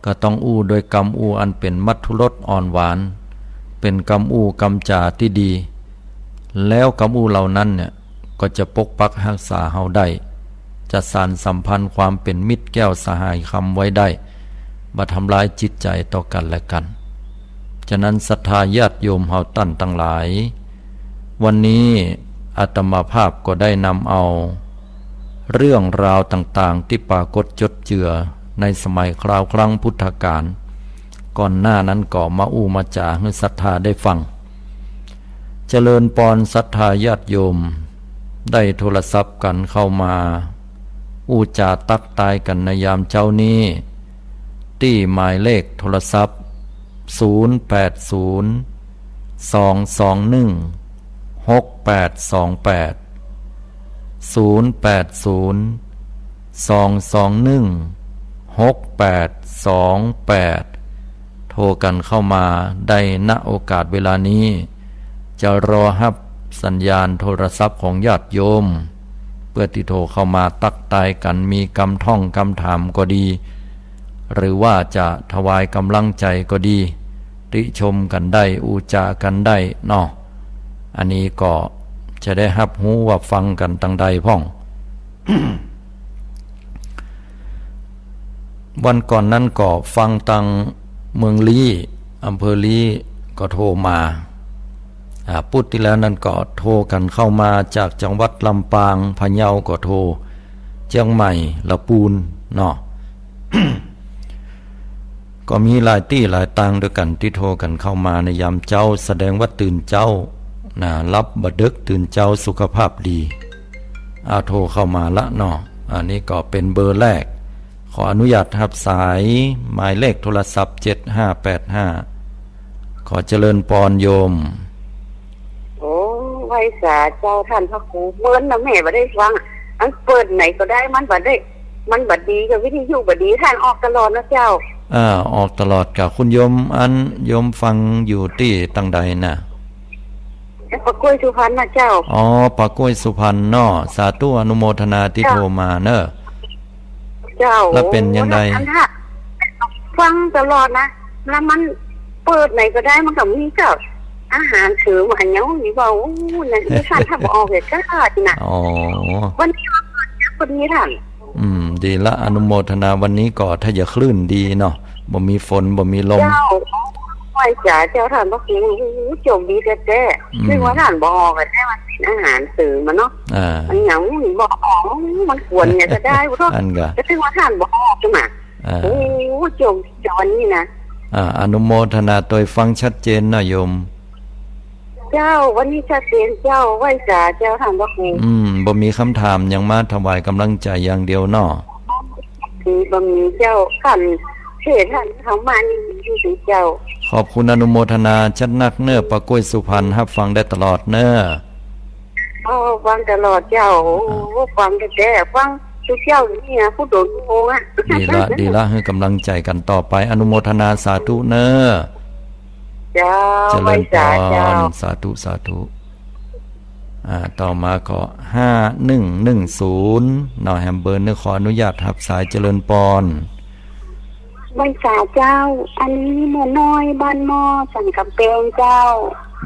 ก็ต้องอู้โดยกำอู้อันเป๋นมัทธุรสอ่อนหวาน เป๋นกำอู้กำจ๋าตี้ดี แล้วกำอู้เหล่านั้นเนี่ย ก็จะปกปักฮักษาเฮาได้ จะสานสัมพันธ์ความเป๋นมิตรแก้วสหายคำไว้ได้ บ่ทำร้ายจิตใจ๋ต่อกั๋นและกั๋น ฉะนั้นศรัทธาญาติโยมเฮาต้านตังหลาย วันนี้อาตมาภาพก็ได้นำเอาเรื่องราวต่างๆ ตี้ปรากฏจดเจือในสมัยคราวครั้งพุทธกาล ก่อนหน้านั้นก็มาอู้มาจ๋าหื้อศรัทธาได้ฟัง เจริญปอนศรัทธาญาติโยม ได้โทรศัพท์กั๋นเข้ามา อู้จ๋าตั๊กตายกั๋นในยามเจ๊านี้ ตี้หมายเลขโทรศัพท์ ศูนย์แปดศูนย์ สองสองหนึ่ง หกแปดสองแปด ศูนย์แปดศูนย์ สองสองหนึ่ง หกแปดสองแปด โทรกั๋นเข้ามาได้ ณ โอกาสเวลานี้ จะรอฮับสัญญาณโทรศัพท์ของญาติโยม เปื้อตี้โทรเข้ามาตั๊กตายกั๋น มีกำท่องกำถามก็ดี หรือว่าจะถวายก๋ำลังใจ๋ก็ดี ติชมกั๋นได้ อู้จ๋ากั๋นได้เนาะ อันนี้ก็จะได้ฮับฮู้ว่าฟังกั๋นตังใดพ่อง วันก่อนนั้นก็ฟังตังเมืองลี้ อำเภอลี้ก็โทรมา อ่า ปุดตี้แล้วนั้นก็โทรกั๋นเข้ามาจากจังหวัดลำปาง พะเยาก็โทร เจียงใหม่ ละปูน เนาะ ก็มีหลายตี้หลายตางตวยกั๋นตี้โทรกั๋นเข้ามาในยามเจ๊า แสดงว่าตื่นเจ๊า นะ หลับบ่ดึก ตื่นเจ๊า สุขภาพดี อ่า โทรเข้ามาละเนาะ อันนี้ก็เป๋นเบอร์แรก ขออนุญาตฮับสาย หมายเลขโทรศัพท์ เจ็ดห้าแปดห้า ขอเจริญปอนโยม โอ้ ไหว้สาเจ้าต้านพระครู เมินนะแม่บ่ได้ฟัง อันเปิดไหนก็ได้ มันบ่ได้ มันบ่ดีกับวิทยุบ่ดี ต้านออกตลอดนะเจ้า อ่า ออกตลอดก่ะ คุณโยม อันโยมฟังอยู่ตี้ตังใดน่ะ ปากกล้วยสุพรรณนะเจ้า อ๋อ ปากกล้วยสุพรรณเนาะ สาธุอนุโมทนาตี้ เจ้า โทรมาเนอะ เจ้า แล้วเป๋นยังไง อันถ้าฟังตลอดนะ แล้วมันเปิดไหนก็ได้ มันก็มีกับอาหารเสริมอันเนี้ย นี่ว่า โอ้ นั่น นี่ต้านถ้าบ่ออกเลยก็ได้นะ อ๋อ วันนี้วันนี้ต้าน อืม ดีละ อนุโมทนา วันนี้ก็ถ้าจะคลื่นดีเนาะ บ่มีฝน บ่มีลม เจ้า ไหว้สาเจ้าต้านพระครู โอ้โห โจคดีแต๊ๆ อืม นึกว่าต้านบ่ออกแต๊ มันเป๋นอาหารเสริมอะเนาะ อ่า มันยังบ่ออก มันควรเนี่ยจะได้บ่เนาะ อันกะ ก็นึกว่าต้านบ่ออกจ้ะนะ อ่า โอ้โห โจคดีวันนี้นะ อ่า อนุโมทนาตวย ฟังชัดเจนเนาะโยม เจ้า วันนี้ชัดเจนเจ้า ไหว้สาเจ้าต้านพระครู อืม บ่มีกำถามหยัง มาถวายก๋ำลังใจ๋อย่างเดียวเนาะ คือบ่มีเจ้า ต้านเทศน์ต้านธรรมะนี่ดีจริงเจ้า ขอบคุณอนุโมทนาจัดนักเนอะ ปากกล้วยสุพรรณ ฮับฟังได้ตลอดเนอะ โอ้ ฟังตลอดเจ้า โอ้ อ่า ฟังแต๊ๆ ฟังทุกเจ้าอยู่นี่นะ ผู้โดนผู้โกงอะ ดีละ ดีละ หื้อก๋ำลังใจ๋กั๋นต่อไป อนุโมทนาสาธุเนอะ เจ้า เจริญปอน ไหว้สาเจ้า สาธุ สาธุ อ่า ต่อมาก็ ห้าหนึ่งหนึ่งศูนย์ เนาะ แหมเบอร์หนึ่ง ขออนุญาตฮับสาย เจริญปอน ไหว้สาเจ้า อันนี้แม่น้อยบ้านหม้อสันก๋ำแปงเจ้า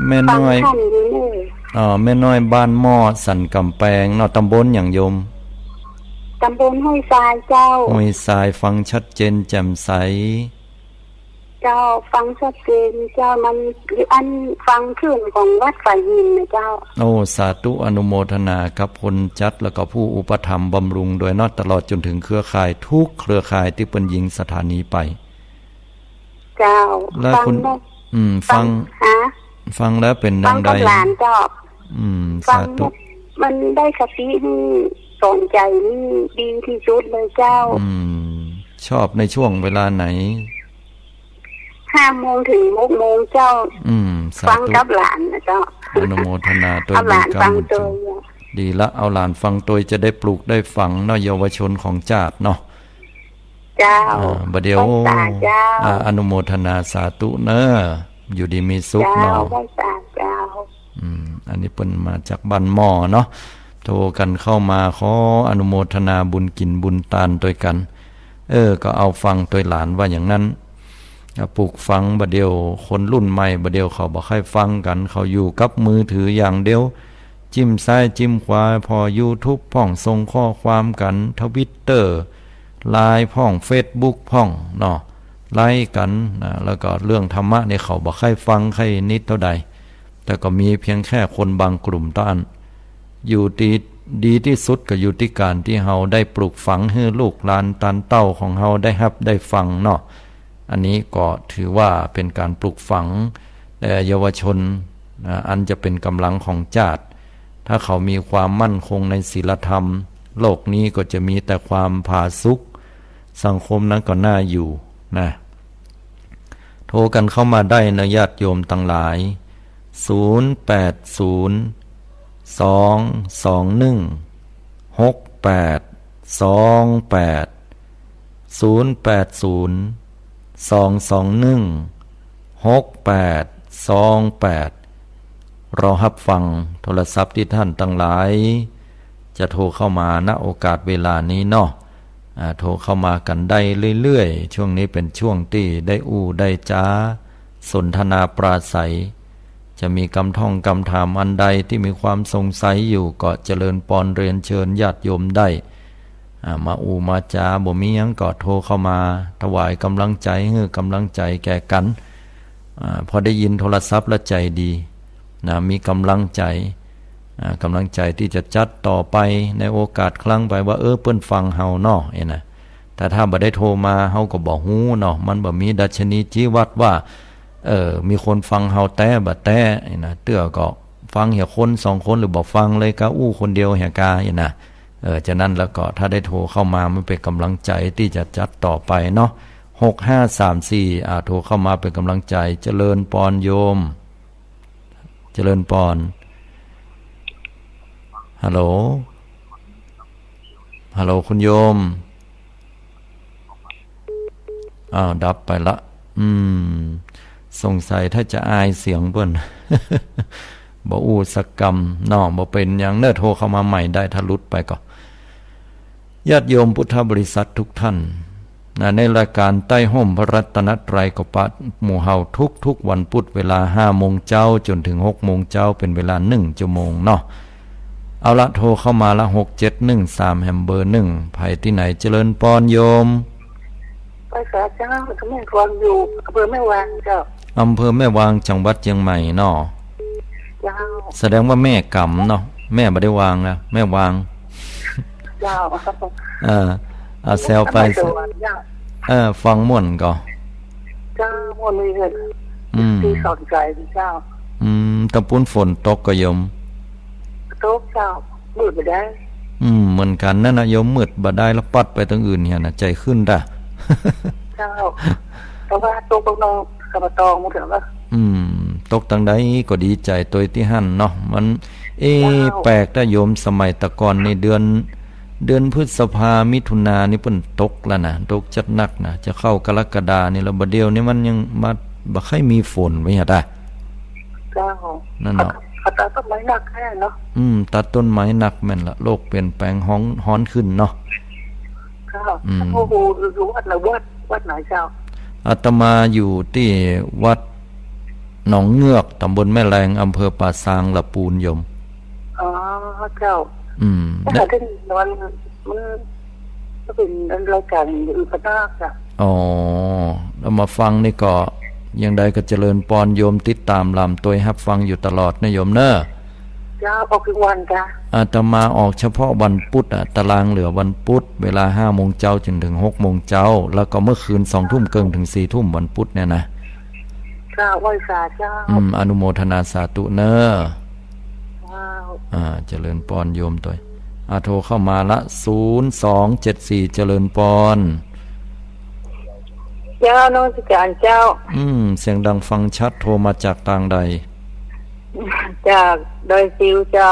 แม่น้อย ฟังทันอยู่เน่อ อ๋อ แม่น้อยบ้านหม้อสันก๋ำแปงเนาะ ตำบลหยังโยม ตำบลห้วยทรายเจ้า ห้วยทราย ฟังชัดเจนแจ่มใส เจ้า ฟังชัดเจนเจ้า มันอยู่อันฟังคลื่นของวัดฝายหินนะเจ้า โอ้ สาธุอนุโมทนากับคนจัดแล้วก็ผู้อุปถัมภ์บำรุงโดยเนาะ ตลอดจ๋นเถิงเครือข่ายทุกเครือข่ายตี้เปิ้นยิงสถานีไป เจ้า แล้วคุณ ฟังได้ อืม ฟัง ฟัง ฮะ ฟังแล้วเป๋นดังใด ฟังกับหลานเจ้า อืม ฟัง สาธุ มันได้คตินี่ สอนใจ๋นี่ดีตี้สุดเลยเจ้า อืม ชอบในช่วงเวลาไหน ห้าโมงเถิงหกโมงเจ้า อืม สาธุ ฟังกับหลานนะเจ้า อนุโมทนาตวย เอาหลานฟังตวย บุญกรรมบุญคุณ ดีละ เอาหลานฟังตวยจะได้ปลูกได้ฝังเนาะ เยาวชนของจาติเนาะ เจ้า อ่า บ่าเดี่ยว ไหว้สาเจ้า อ่า อนุโมทนาสาธุเนอะ อยู่ดีมีสุขเนาะ เจ้า ไหว้สาเจ้า อืม อันนี้เปิ้นมาจากบ้านหม้อเนาะ โทรกั๋นเข้ามาขออนุโมทนาบุญกิ๋นบุญตานตวยกั๋น เออ ก็เอาฟังตวยหลานว่าอย่างนั้น อ่ะ ปลูกฝังบ่าเดี่ยว คนรุ่นใหม่บ่าเดี่ยวเขาบ่ใค่ฟังกั๋น เขาอยู่กับมือถืออย่างเดียว จิ้มซ้ายจิ้มขวา ผ่อยูทูบพ่อง ส่งข้อความกั๋น ทวิตเตอร์ ไลน์พ่อง เฟซบุ๊กพ่องเนาะ ไลก์กั๋นนะ แล้วก็เรื่องธรรมะนี่เขาบ่ใค่ฟังใค่นิดเต้าใด แต่ก็มีเพียงแค่คนบางกลุ่มเต้าอั้น อยู่ตี้ ดีตี้สุดก็อยู่ตี้ก๋านตี้เฮาได้ปลูกฝังหื้อลูกหลานตานเต้าของเฮาได้ฮับได้ฟังเนาะ อันนี้ก็ถือว่าเป๋นก๋านปลูกฝังแด่เยาวชนนะ อันจะเป๋นก๋ำลังของจาติ ถ้าเขามีความมั่นคงในศีลธรรม โลกนี้ก็จะมีแต่ความผาสุก สังคมนั้นก็น่าอยู่นะ โทรกั๋นเข้ามาได้นะ ญาติโยมตังหลาย ศูนย์แปดศูนย์ สองสองหนึ่ง หกแปดสองแปด ศูนย์แปดศูนย์ สองสองหนึ่ง หกแปดสองแปด รอฮับฟังโทรศัพท์ตี้ต้านตังหลาย จะโทรเข้ามา ณ โอกาสเวลานี้เนาะ อ่า โทรเข้ามากั๋นได้เรื่อยๆ ช่วงนี้เป๋นช่วงตี้ได้อู้ได้จ๋า สนทนาปราศรัย จะมีกำท่องกำถามอันใดตี้มีความสงสัยอยู่ ก็เจริญปอนเรียนเชิญญาติโยมได้ อ่า มาอู้มาจ๋า บ่มีหยังก็โทรเข้ามาถวายก๋ำลังใจ๋ หื้อก๋ำลังใจ๋แก่กั๋น อ่า พอได้ยินโทรศัพท์แล้วใจ๋ดีนะ มีก๋ำลังใจ๋ อ่า ก๋ำลังใจ๋ตี้จะจัดต่อไปในโอกาสครั้งไปว่า เออ เปิ้นฟังเฮาเนาะ เอ้ยนะ แต่ถ้าบ่ได้โทรมาเฮาก็บ่ฮู้เนาะ มันบ่มีดัชนีชี้วัดว่า เออ มีคนฟังเฮาแต๊บ่แต๊ เอ้ยนะ เตื้อก็ฟังเหียคนสองคน หรือบ่ฟังเลยกา อู้คนเดียวเหียกา เอ้ยนะ เออ ฉะนั้นแล้วก็ถ้าได้โทรเข้ามามันเป๋นก๋ำลังใจ๋ตี้จะจัดต่อไปเนาะ หกห้าสามสี่ อ่า โทรเข้ามาเป๋นก๋ำลังใจ๋ เจริญปอนโยม เจริญปอน ฮัลโหล ฮัลโหล คุณโยม อ้าว ดับไปละ อืม สงสัยถ้าจะอายเสียงเปิ้น บ่อู้สักกำเนาะ บ่เป๋นหยังเนาะ โทรเข้ามาใหม่ได้ ถ้าหลุดไปก็ ญาติโยมพุทธบริษัททุกท่าน นะ ในรายก๋านใต้ฮ่มพระรัตนตรัยก็ปะหมู่เฮาทุกๆ วันพุธเวลาห้าโมงเจ๊าจ๋นเถิงหกโมงเจ๊า เป๋นเวลาหนึ่งชั่วโมงเนาะ เอาละ โทรเข้ามาละ หกเจ็ดหนึ่งสาม แหมเบอร์หนึ่ง ใผตี้ไหน เจริญปอนโยม ไหว้สาเจ้า แม่กลอนอยู่อำเภอแม่วางเจ้า อำเภอแม่วาง จังหวัดเจียงใหม่เนาะ เจ้า แสดงว่าแม่ก๋ำเนาะ แม่บ่ได้วางนะ แม่วาง เจ้า เออ เอาแซวไป นครสวรรค์เจ้า เออ ฟังม่วนก่อ เจ้า ม่วนมีเงิน อืม ตี้สนใจ๋เจ้า อืม ตางปุ้นฝนตกก่อโยม ตกเจ้า มืดบ่ได้ อืม เหมือนกั๋นนั่นนะโยม มืดบ่ได้แล้วปัดไปตางอื่นเหียนะ ใจ๋ขึ้นด่ะ เจ้า แต่ว่าตกตรงนอกกระบะตองหมดแล้ว อืม ตกตางใดก็ดีใจ๋ตวยตี้หั้นเนาะ มัน เอ๊ะ เจ้า แปลกด่ะโยม สมัยตะก่อนนี่เดือน เดือนพฤษภา มิถุนานี่เปิ้นตกแล้วนะ ตกจัดหนักนะ จะเข้ากรกฎานี่แล้ว บ่าเดี่ยวนี้มันยังมา บ่ใค่มีฝนไว้หะตา เจ้า นั่นเนาะ เขาตัดต้นไม้หนักแท้เนาะ อืม ตัดต้นไม้หนักแม่นละ โลกเปลี่ยนแปลงฮ้อง ฮ้อนขึ้นเนาะ เจ้า อืม โอ้โห อยู่วัดไหน วัด วัดไหนเจ้า อาตมาอยู่ตี้วัดหนองเงือก ตำบลแม่แลง อำเภอป่าซาง ละปูนโยม อ๋อ เจ้า อืม แต่ เนี่ย ที่นอนมัน มันก็เป๋นรายก๋านอยู่พะนักอะ อ๋อ แล้วมาฟังนี่ก็ อย่างใดก็เจริญปอนโยม ติดต๋ามหลามตวยฮับฟังอยู่ตลอดนะโยมเนอะ เจ้า ออกทุกวันเจ้า อาตมาออกเฉพาะวันพุธอะ ตารางเหลือวันพุธ เวลาห้าโมงเจ๊าจ๋นเถิงหกโมงเจ๊า แล้วก็เมื่อคืนสองทุ่มเกิ่งเถิงสี่ทุ่มวันพุธเนี่ยนะ เจ้า ไหว้สาเจ้า อืม อนุโมทนาสาธุเนอะ เจ้า อ่า เจริญปอนโยมตวย อ่า โทรเข้ามาละ ศูนย์สองเจ็ดสี่ เจริญปอน เจ้า นมัสก๋านเจ้า อืม เสียงดังฟังชัด โทรมาจากตางใด จากดอยซิวเจ้า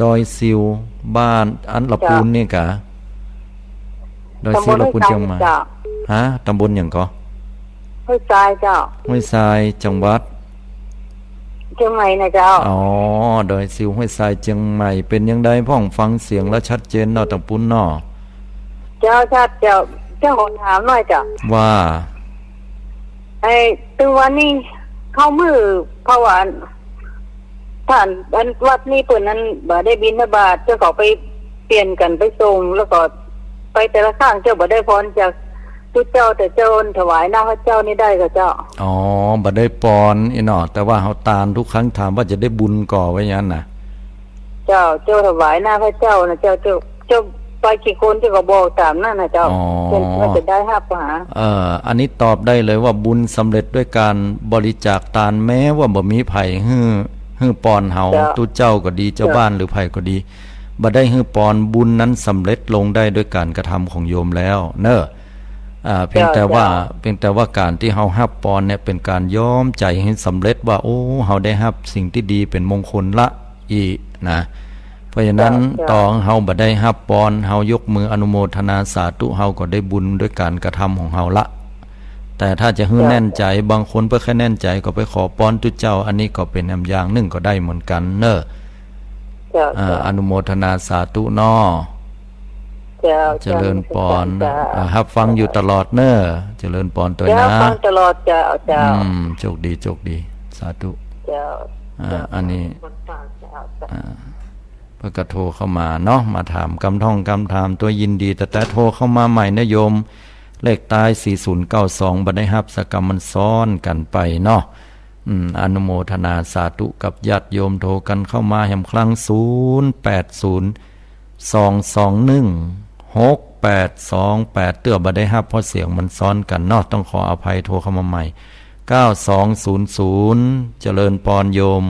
ดอยซิว บ้านอันละปูนนี่กะ ดอยซิว ตำบล ละปูน ห้วยทราย เจียงใหม่ เจ้า ฮะ ตำบลหยังก่อ ห้วยทรายเจ้า ห้วยทราย จังหวัด เจียงใหม่นะเจ้า อ๋อ ดอยซิว ห้วยทราย เจียงใหม่ เป๋นอย่างใดพ่อง ฟังเสียงแล้วชัดเจนเนาะ ตางปุ้นเนาะ เจ้า ชัดเจ้า เจ้า ขอถามหน่อยเจ้า ว่า ไอ้ ตึงวันนี้เข้ามื้อ เพราะว่า ท่าน อัน วัดนี้เปิ้นนั้นบ่ได้บิณฑบาต เจ้า เขาไปเปลี่ยนกั๋นไปส่ง แล้วก็ไปแต่ละครั้ง เจ้า บ่ได้ปอนจากตุ๊เจ้า แต่เจ้าถวายหน้าพระเจ้านี่ได้ก่อเจ้า อ๋อ บ่ได้ปอนอี้เนาะ แต่ว่าเฮาตานทุกครั้ง ถามว่าจะได้บุญก่อ ว่าอย่างนั้นน่ะ เจ้า เจ้าถวายหน้าพระเจ้านะเจ้า เจ้า เจ้าไปกี่คน เจ้าก็บอกต๋ามนั้นนะเจ้า อ๋อ เปิ้นว่าจะได้ฮับหา เอ่อ อันนี้ตอบได้เลยว่าบุญสำเร็จด้วยการบริจาคตาน แม้ว่าบ่มีใผหื้อ หื้อปอนเฮา เจ้า ตุ๊เจ้าก็ดี เจ้า เจ้า บ้านหรือใผก็ดี บ่ได้หื้อปอน บุญนั้นสำเร็จลงได้ด้วยการกระทำของโยมแล้วเนาะ อ่า เพียง เจ้า แต่ว่า เจ้า เพียงแต่ว่าการตี้เฮาฮับปอนเนี่ย เป๋นการย้อมใจ๋หื้อสำเร็จว่า โอ้ เฮาได้ฮับสิ่งตี้ดีเป๋นมงคลละ อี้นะ เพราะฉะนั้น เจ้า เจ้า ต่อเฮาบ่ได้ฮับปอน เฮายกมืออนุโมทนาสาธุ เฮาก็ได้บุญด้วยการกระทำของเฮาละ แต่ถ้าจะหื้อ เจ้า แน่นใจ๋ บางคนบ่ใค่แน่นใจ๋ก็ไปขอปอนตุ๊เจ้า อันนี้ก็เป๋นแหมอย่างนึ่งก็ได้เหมือนกั๋นเนาะ เจ้า อ่า เจ้า อนุโมทนาสาธุเนาะ เจ้า เจริญปอน เจ้า อ่า ฮับฟังอยู่ตลอดเนาะ เจริญปอนตวยนะ เจ้า ฟังตลอดเจ้า เจ้า อืม โชคดี โชคดี สาธุ เจ้า อ่า เจ้า อันนี้ คนฟังเจ้า เจ้า อ่า เปิ้นก็โทรเข้ามาเนาะ มาถามกำท่องกำถามตวย ยินดี แต่ แต่โทรเข้ามาใหม่นะโยม เลขท้ายสี่ศูนย์เก้าสอง บ่ได้ฮับสักกำ มันซ้อนกั๋นไปเนาะ อืม อนุโมทนาสาธุกับญาติโยม โทรกั๋นเข้ามาแหมครั้ง ศูนย์แปดศูนย์ สองสองหนึ่ง หกแปดสองแปด เตื้อบ่ได้ฮับเพราะเสียงมันซ้อนกั๋นเนาะ ต้องขออภัย โทรเข้ามาใหม่ เก้าสองศูนย์ศูนย์ เจริญปอนโยม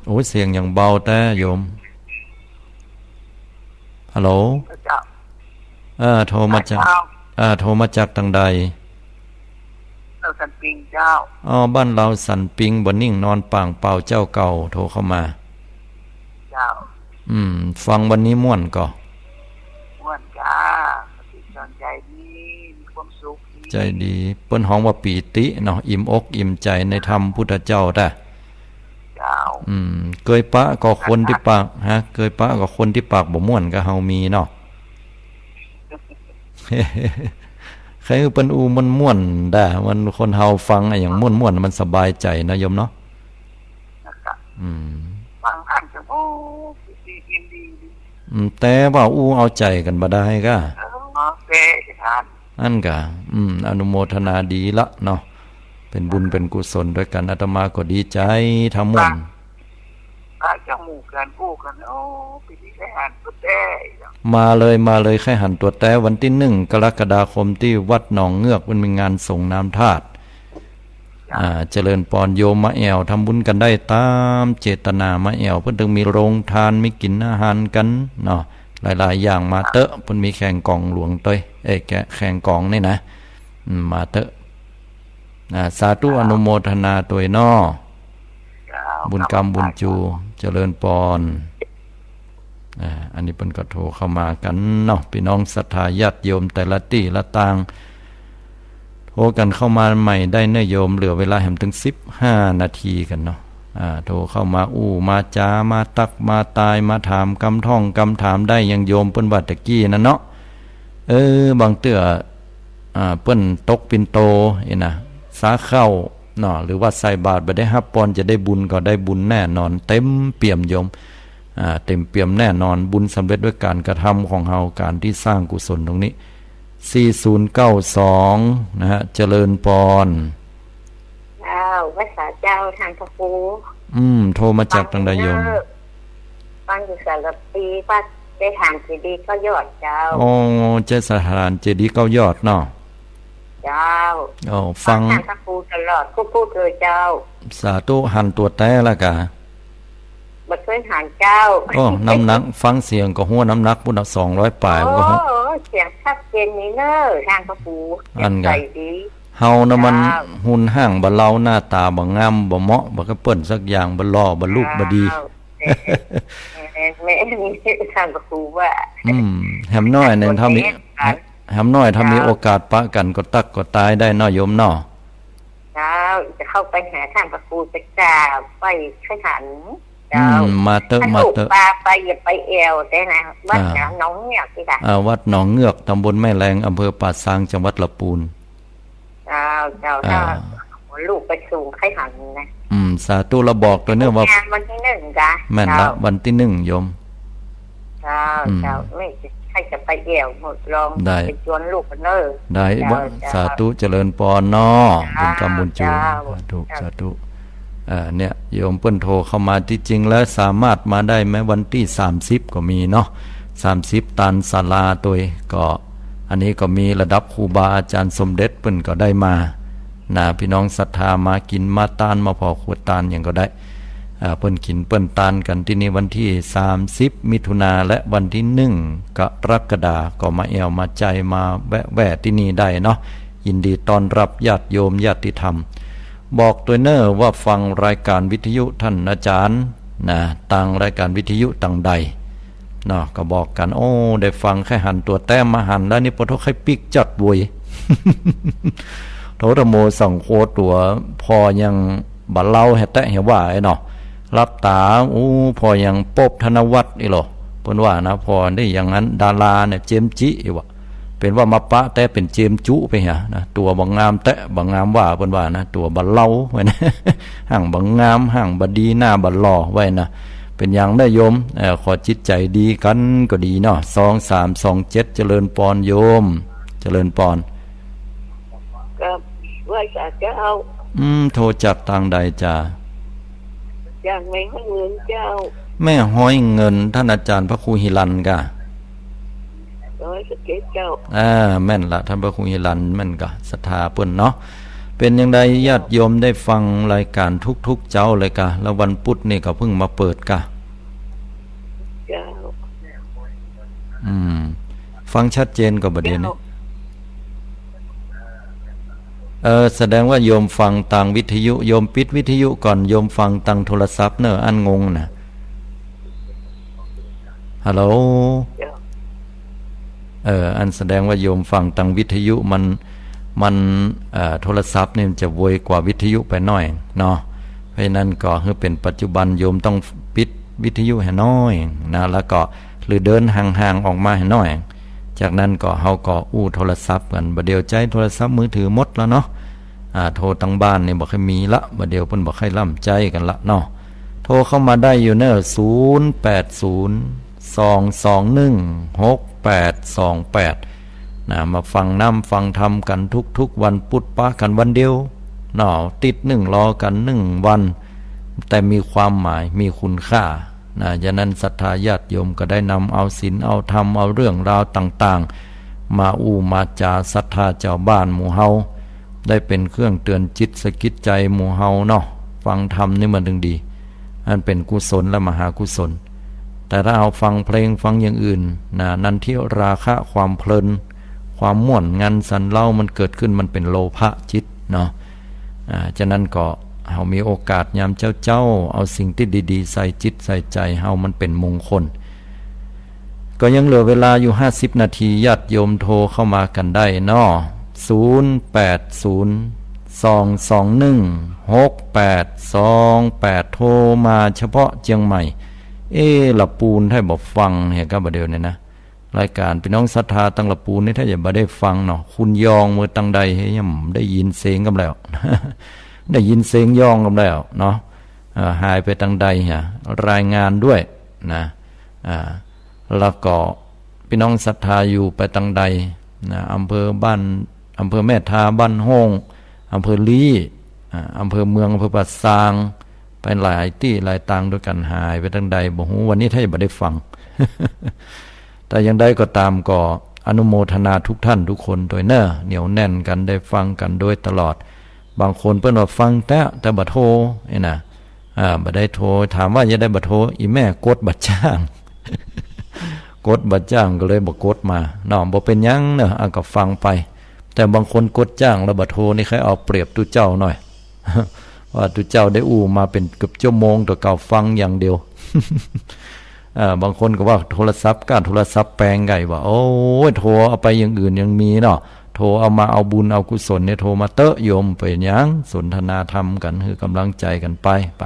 โอ้ย เสียงอย่างเบาแต๊โยม ฮัลโหล เจ้า เออ โทรมาจาก เจ้า เออ โทรมาจากตางใด ลาวสันปิงเจ้า อ๋อ บ้านลาวสันปิง บ่นิ่งนอนป่างเป่าเจ้าเก่า โทรเข้ามา เจ้า อืม ฟังวันนี้ม่วนก่อ ม่วนจ้า สติจอนใจดี มีความสุขดี ใจดี เปิ้นฮ้องว่าปีติเนาะ อิ่มอกอิ่มใจ๋ในธรรมพุทธเจ้าแต๊ เจ้า อืม เกยปะกับคนตี้ปาก ฮะ เกยปะกับคนตี้ปากบ่ม่วนกับเฮามีเนาะ ใค่หื้อเปิ้นอู้ม่วนๆ แต๊ มันคนเฮาฟังอะหยังม่วนๆ มันสบายใจ๋นะโยมเนาะ อืม ฟังอันจะ โอ้ ดี ดี ดี อืม แต่ว่าอู้เอาใจ๋กั๋นบ่ได้ก้า เออ แต่จะทาน อั้นก้า อืม อนุโมทนาดีละเนาะ เป๋นบุญเป๋นกุศลตวยกั๋น อาตมาก็ดีใจ๋ ถ้าม่วน พระเจ้าหมู่กั๋นอู้กั๋น โอ้ ปี๋นี้ใค่หันตั๋วแต๊ มาเลย มาเลย ใค่หันตั๋วแต๊ วันตี้หนึ่งกรกฎาคมตี้วัดหนองเงือก มันมีงานสรงน้ำธาตุ อ่า เจริญปอนโยม มาแอ่วทำบุญกั๋นได้ต๋ามเจตนา มาแอ่ว เปิ้นตึงมีโรงทาน มีกิ๋นอาหารกั๋นเนาะ หลายๆ อย่าง มาเต๊อะ เปิ้นมีแข่งก๋องหลวงตวย เอ้ย แกะ แข่งก๋องนี่นะ อืม มาเต๊อะ อ่า สาธุ อนุโมทนาตวยเนาะ เจ้า บุญกำบุญจู เจริญปอน อ่า อันนี้เปิ้นก็โทรเข้ามากั๋นเนาะ ปี้น้องศรัทธาญาติโยมแต่ละตี้ละตาง โทรกั๋นเข้ามาใหม่ได้เนาะโยม เหลือเวลาแหมตึงสิบห้านาทีกั๋นเนาะ อ่า โทรเข้ามาอู้มาจ๋า มาตักมาตาย มาถามกำท่องกำถามได้ อย่างโยมเปิ้นว่าตะกี้นั่นเนาะ เออ บางเตื้อ อ่า เปิ้นตกปิ่นโตอี้นะ สาข้าวเนาะ หรือว่าใส่บาตรบ่ได้ฮับปอน จะได้บุญก็ได้บุญแน่นอน เต็มเปี่ยมโยม อ่า เต็มเปี่ยมแน่นอน บุญสำเร็จด้วยการกระทำของเฮา การตี้สร้างกุศลตรงนี้ สี่ศูนย์เก้าสอง นะฮะ เจริญปอน เจ้า ไหว้สาเจ้า ท่านพระครู อืม โทรมาจากตางใดโยม ฟังอยู่สารพี วัดเจดีย์เก้ายอดเจ้า อ๋อ เจดีย์สถานเจดีย์เก้ายอดเนาะ เจ้า อ๋อ ฟัง ฟังท่านพระครูตลอด พูดๆ เลยเจ้า สาธุ หันตั๋วแต๊ละก้า บ่เกยหันเจ้า โอ้ น้ำหนัก ฟังเสียงก็ฮู้น้ำหนักปุ้นน่ะ สองร้อยป๋าย โอ้ ก็ฮู้ เสียงชัดเจนนี่เนาะ ท่านพระครู อั้นก้า ใสดี เฮานะมัน เจ้า หุ่นห่างบ่เลา หน้าต๋าบ่งาม บ่เหมาะ บ่คือเปิ้นสักอย่าง บ่หล่อ บ่ลูก บ่ดี เจ้า แม่น แม่น แม่น ท่านพระครูว่า อืม แหมน้อยเนี่ย ถ้ามี แหมน้อย ถ้ามีโอกาสปะกั๋นก็ตักก็ตายได้เนาะโยมเนาะ เจ้า จะเข้าไปหาท่านพระครูจะกราบไหว้ใค่หัน เจ้า อืม มาเต๊อะ ถ้า มาเต๊อะ ลูกปาไปอย่าไปแอ่วเต๊อะนะ วัด อ่า หนองเงือกนี่ค่ะ อ่า วัดหนองเงือก ตำบลแม่แลง อำเภอป่าซาง จังหวัดลำปูน เจ้า เจ้า อ่า ถ้าลูกไปสูงใค่หันนะ อืม สาธุ ละบอกตวยเน่อว่า งานวันตี้นึ่งกะ แม่นละ เจ้า วันตี้นึ่งโยม เจ้า อืม เจ้า แม่ใค่จะไปแอ่วหมดลอง ได้ ไปจวนลูกกั๋นเน่อ ได้ เจ้า ว่า เจ้า สาธุ เจริญปอนเนาะ เจ้า บุญกำบุญจูน เจ้า สาธุ เจ้า สาธุ อ่า เนี่ย โยมเปิ้นโทรเข้ามา ตี้จริงแล้วสามารถมาได้ไหม วันตี้สามสิบก็มีเนาะ สามสิบ ตานศาลาตวย ก็ อันนี้ก็มีระดับครูบาอาจารย์สมเด็จเปิ้นก็ได้มา นะ พี่น้องศรัทธามากิ๋นมาตาน มาผ่อครัวตานหยังก็ได้ อ่า เปิ้นกิ๋นเปิ้นตานกั๋นตี้นี่ วันตี้สามสิบมิถุนา และวันตี้นึ่งกรกฎา ก็มาแอ่วมาใจ้ มาแวะแว่ตี้นี่ได้เนาะ ยินดีต้อนรับญาติโยมญาติธรรม บอกตวยเน่อว่าฟังรายการวิทยุต้านอาจ๋ารย์นะ ตางรายการวิทยุตางใด เนาะ ก็บอกกั๋น โอ้ ได้ฟัง ใค่หันตั๋วแต๊ม บ่หันแล้วนี่ ปะโธ่ ใค่ปิ๊กจัดเว้ย โธ่ ธรรมโม สังโฆ ตั๋วผ่อยังบ่เล้าแฮะแต๊แฮะว่าไอ้เนาะ หลับต๋า อู้ ผ่อยังปบธนวัฒน์อี้หล่อ เปิ้นว่านะ ผ่อได้อย่างนั้น ดาราเนี่ย เจมส์จิอี้หว่า เป๋นว่ามาปะแต๊เป๋นเจมส์จุไปเหียนะ ตั๋วบ่งามแต๊บ่งามว่า เปิ้นว่านะ ตั๋วบ่เล้าไว้นะ ห่างบ่งาม ห่างบ่ดี หน้าบ่หล่อไว้นะ เป๋นอย่างใดโยม เอ่อ ขอจิตใจ๋ดีกั๋นก็ดีเนาะ สองสามสองเจ็ด เจริญปอนโยม เจริญปอน ครับ ไหว้สาเจ้า อืม โทรจากตางใดจ๊ะ จากแม่ฮ้อยเงินเจ้า แม่ฮ้อยเงิน ต้านอาจ๋ารย์พระครูหิรัญกะ ดอยสะเก็ดเจ้า อ่า แม่นละ ต้านพระครูหิรัญแม่นกะ ศรัทธาเปิ้นเนาะ เป๋นอย่างใดญาติโยมได้ฟังรายการทุกๆเจ๊าเลยกะ แล้ววันปุธนี่ก็เพิ่งมาเปิดกะ เจ้า อืม ฟังชัดเจนกว่าบ่าเดี่ยวนี้ เจ้า เออ แสดงว่าโยมฟังตางวิทยุ โยมปิดวิทยุก่อน โยมฟังตางโทรศัพท์เน่อ อันงงนะ ฮัลโหล เจ้า เออ อันแสดงว่าโยมฟังตางวิทยุ มัน มัน เอ่อ โทรศัพท์นี่มันจะไวกว่าวิทยุไปหน้อยเนาะ เพราะฉะนั้นก็หื้อเป๋นปัจจุบัน โยมต้องปิดวิทยุหื้อหน้อยนะ แล้วก็ หรือเดินห่างๆออกมาหื้อหน้อย จากนั้นก็เฮาก็อู้โทรศัพท์กั๋น บ่าเดี่ยวใจ๊โทรศัพท์มือถือหมดแล้วเนาะ อ่า โทรตางบ้านนี่บ่ค่อยมีละ บ่าเดี่ยวเปิ้นบ่ค่อยล่ำใจ๊กั๋นละเนาะ โทรเข้ามาได้อยู่เน่อ ศูนย์แปดศูนย์ สองสองหนึ่ง หกแปดสองแปด นะ มาฟังน้ำฟังธรรมกั๋นทุกๆวันปุธ ปะกั๋นวันเดียวเนาะ ติ๊ดนึ่งรอกั๋นนึ่งวัน แต่มีความหมาย มีคุณค่า นะ ฉะนั้นศรัทธาญาติโยมก็ได้นำเอาศีล เอาธรรม เอาเรื่องราวต่างๆ มาอู้มาจ๋าศรัทธาจาวบ้านหมู่เฮา ได้เป๋นเครื่องเตือนจิตสะกิดใจ๋หมู่เฮาเนาะ ฟังธรรมนี่มันถึงดี อันเป๋นกุศลและมหากุศล แต่ถ้าเฮาฟังเพลงฟังอย่างอื่นนะ นันทิราคะ ความเพลิน ความม่วนงันสันเล้ามันเกิดขึ้น มันเป๋นโลภะจิตเนาะ อ่า ฉะนั้นก็เฮามีโอกาสยามเจ๊าๆ เอาสิ่งตี้ดีๆ ใส่จิตใส่ใจ๋เฮา มันเป๋นมงคล ก็ยังเหลือเวลาอยู่ห้าสิบนาที ญาติโยมโทรเข้ามากั๋นได้เนาะ ศูนย์แปดศูนย์ สองสองหนึ่ง หกแปดสองแปด โทรมาเฉพาะเจียงใหม่ เอ๊ะ ละปูนไท้บ่ฟังเหียกะบ่าเดี่ยวนี้นะ รายการพี่น้องศรัทธาตังละปูนนี่ ถ้าจะบ่ได้ฟังเนาะ คุณยองเมื่อตังใดเฮ้ย ยังได้ยินเสียงกำแล้ว ได้ยินเสียงยองกำแล้วเนาะ เอ่อ หายไปตังใดเหีย รายงานด้วยนะ อ่า แล้วก็พี่น้องศรัทธาอยู่ไปตังใดนะ อำเภอบ้าน อำเภอแม่ทา บ้านโฮ่ง อำเภอลี้ อ่า อำเภอเมือง อำเภอป่าซาง ไปหลายตี้หลายตางด้วยกั๋น หายไปตังใดบ่ฮู้ วันนี้ถ้าจะบ่ได้ฟัง แต่อย่างใดก็ตามก็อนุโมทนาทุกท่านทุกคนตวยเน่อ เหนียวแน่นกั๋น ได้ฟังกั๋นโดยตลอด บางคนเปิ้นว่าฟังแต๊ แต่บ่โทร นี่นะ อ่า บ่ได้โทร ถามว่าจะได้บ่โทร อี่แม่กดบ่จ้าง กดบ่จ้างก็เลยบ่กดมาเนาะ บ่เป๋นหยังเนาะ อ่ะ ก็ฟังไป แต่บางคนกดจ้างแล้วบ่โทรนี่ ใค่เอาเปรียบตุ๊เจ้าหน่อย ว่าตุ๊เจ้าได้อู้มาเป๋นเกือบชั่วโมง แต่เก่าฟังอย่างเดียว เอ่อ บางคนก็ว่าโทรศัพท์ก้า โทรศัพท์แปงไก่ ว่า โอ้ย โทรเอาไปอย่างอื่นยังมีเนาะ โทรเอามาเอาบุญเอากุศลเนี่ย โทรมาเต๊อะโยม เป๋นหยัง สนทนาธรรมกั๋น หื้อกำลังใจ๋กั๋นไป ไป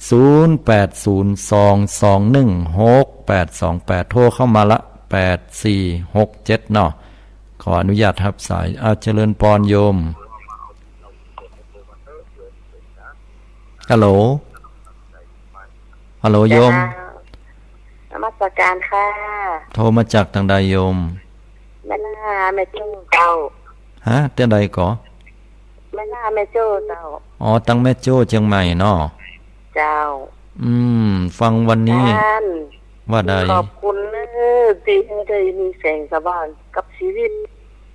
ศูนย์แปดศูนย์ สองสองหนึ่ง หกแปดสองแปด โทรเข้ามาละ แปดสี่หกเจ็ด เนาะ ขออนุญาตฮับสาย อ่า เจริญปอนโยม ฮัลโหล ฮัลโหลโยม เจ้า นมัสการค่ะ โทรมาจากตางใดโยม แม่ล่าแม่โจ้เจ้า ฮะ ตางใดก่อ แม่ล่าแม่โจ้เจ้า อ๋อ ตางแม่โจ้เจียงใหม่เนาะ เจ้า อืม ฟังวันนี้ ท่าน ว่าใด ขอบคุณเนอะ ตี้หื้อได้มีแสงสว่างกับชีวิต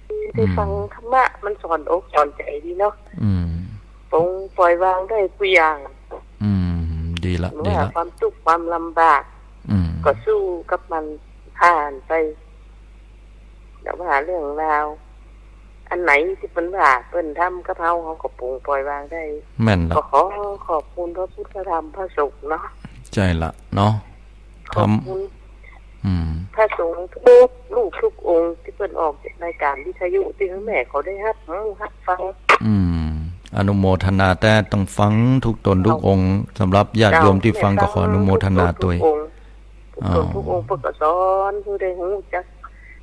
ตี้ได้ อืม ฟังธรรมะ มันสอนอกสอนใจดีเนาะ อืม ปลงปล่อยวางได้กู้อย่าง อืม ดีละ ว่า ดีละ ความทุกข์ความลำบาก อืม ก็สู้กับมันผ่านไป แต่ว่าเรื่องราว อันไหนตี้เปิ้นว่าเปิ้นทำกับเฮา เฮาก็ปลงปล่อยวางได้ แม่นละ ก็ขอขอบคุณพระพุทธธรรมพระสงฆ์เนาะ ใจ้ละเนาะ ขอบคุณ ทำ อืม พระสงฆ์ทุกรูปทุกองค์ตี้เปิ้นออกรายการวิทยุตี้หื้อแม่เขาได้ฮับฮู้ฮับฟัง อืม อนุโมทนาแต๊ ต้องฟังทุกต๋นทุกองค์ สำหรับญาติโยมตี้ฟังก็ขออนุโมทนาตวย ทุกต๋นทุกองค์ ทุกต๋นทุกองค์ เปิ้นก็สอนหื้อได้ฮู้จัก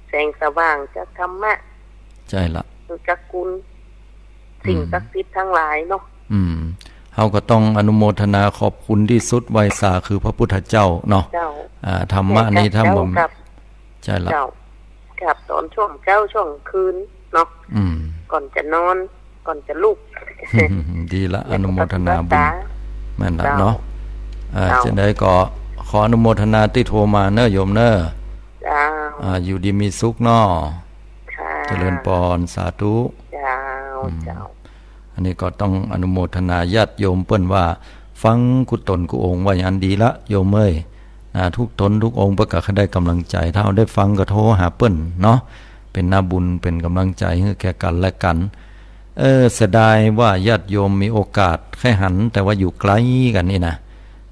แสงสว่าง จักธรรมะ ใจ้ละ ฮู้จักคุณ สิ่ง อืม ศักดิ์สิทธิ์ทั้งหลายเนาะ อืม เฮาก็ต้องอนุโมทนาขอบคุณตี้สุดไหว้สาคือพระพุทธเจ้าเนาะ เจ้า อ่า ธรรมะนี้ถ้าบ่ เจ้า ใจ้ละ เจ้า ครับ ต๋อนช่วงเจ๊าช่วงคืนเนาะ อืม ก่อนจะนอน ก่อนจะลุก ดีละ อนุโมทนาบุญ แม่นละเนาะ เจ้า อ่า เจ้า จั่งใดก็ขออนุโมทนาตี้โทรมาเนอะโยมเนอะ เจ้า อ่า อยู่ดีมีสุขเนาะ ค่ะ เจริญปอน สาธุ เจ้า อืม เจ้า อันนี้ก็ต้องอนุโมทนาญาติโยมเปิ้นว่า ฟังกู้ต๋นกู้องค์ว่าอันดีละโยมเอ้ย นะ ทุกต๋นทุกองค์เปิ้นก็ได้ก๋ำลังใจ๋ ถ้าเฮาได้ฟังก็โทรหาเปิ้นเนาะ เป๋นนาบุญ เป๋นก๋ำลังใจ๋หื้อแก่กั๋นและกั๋น เออ เสียดายว่าญาติโยมมีโอกาสใค่หัน แต่ว่าอยู่ไกลกั๋นนี่นะ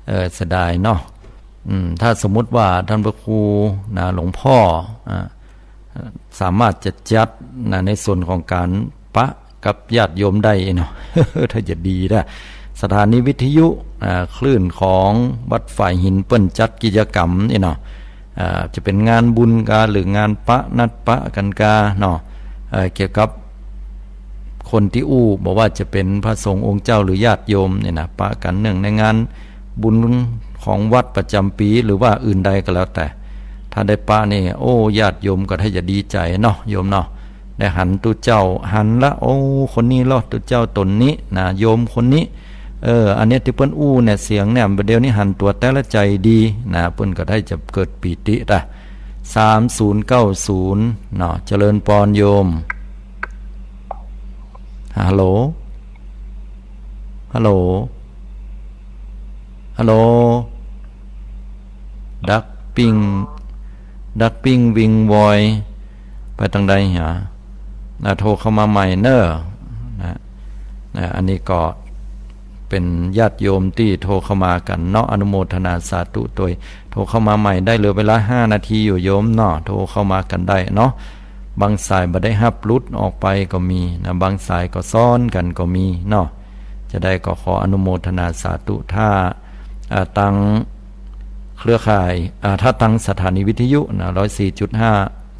เออ เสียดายเนาะ อืม ถ้าสมมุติว่าต้านพระครูนะ หลวงพ่อ อ่า สามารถจะจัดนะ ในส่วนของก๋านปะกับญาติโยมได้เนาะ ถ้าจะดีนะ สถานีวิทยุ อ่า คลื่นของวัดฝายหินเปิ้นจัดกิจกรรมนี่เนาะ อ่า จะเป๋นงานบุญกา หรืองานปะนัดปะกั๋นกาเนาะ เอ่อ เกี่ยวกับคนตี้อู้ บ่ว่าจะเป๋นพระสงฆ์องค์เจ้าหรือญาติโยมนี่นะ ปะกั๋นเนื่องในงานบุญของวัดประจ๋ำปี๋ หรือว่าอื่นใดก็แล้วแต่ ถ้าได้ปะนี่ โอ้ ญาติโยมก็ถ้าจะดีใจ๋เนาะ โยมเนาะ ได้หันตุ๊เจ้า หันละ โอ้ คนนี้ลอตุ๊เจ้าต๋นนี้นะ โยมคนนี้ เออ อันเนี้ยตี้เปิ้นอู้เนี่ย เสียงเนี่ย บ่าเดี่ยวนี้หันตั๋วแต๊ละใจ๋ดีนะ เปิ้นก็ได้จะเกิดปีติตะ สามศูนย์เก้าศูนย์ เนาะ เจริญปอนโยม ฮัลโหล ฮัลโหล ฮัลโหล ดักปิ้ง ดักปิ้งวิงวอย ไปตางใดหา อ่า โทรเข้ามาใหม่เน่อ นะ นะ อันนี้ก็เป๋นญาติโยมตี้โทรเข้ามากั๋นเนาะ อนุโมทนาสาธุตวย โทรเข้ามาใหม่ได้ เหลือเวลาห้านาทีอยู่โยมเนาะ โทรเข้ามากั๋นได้เนาะ บางสายบ่ได้ฮับ หลุดออกไปก็มีนะ บางสายก็ซ้อนกั๋นก็มีเนาะ จะได้ก็ขออนุโมทนาสาธุ ถ้า อ่า ตางเครือข่าย อ่า ถ้าตางสถานีวิทยุนะ ร้อยสี่จุดห้า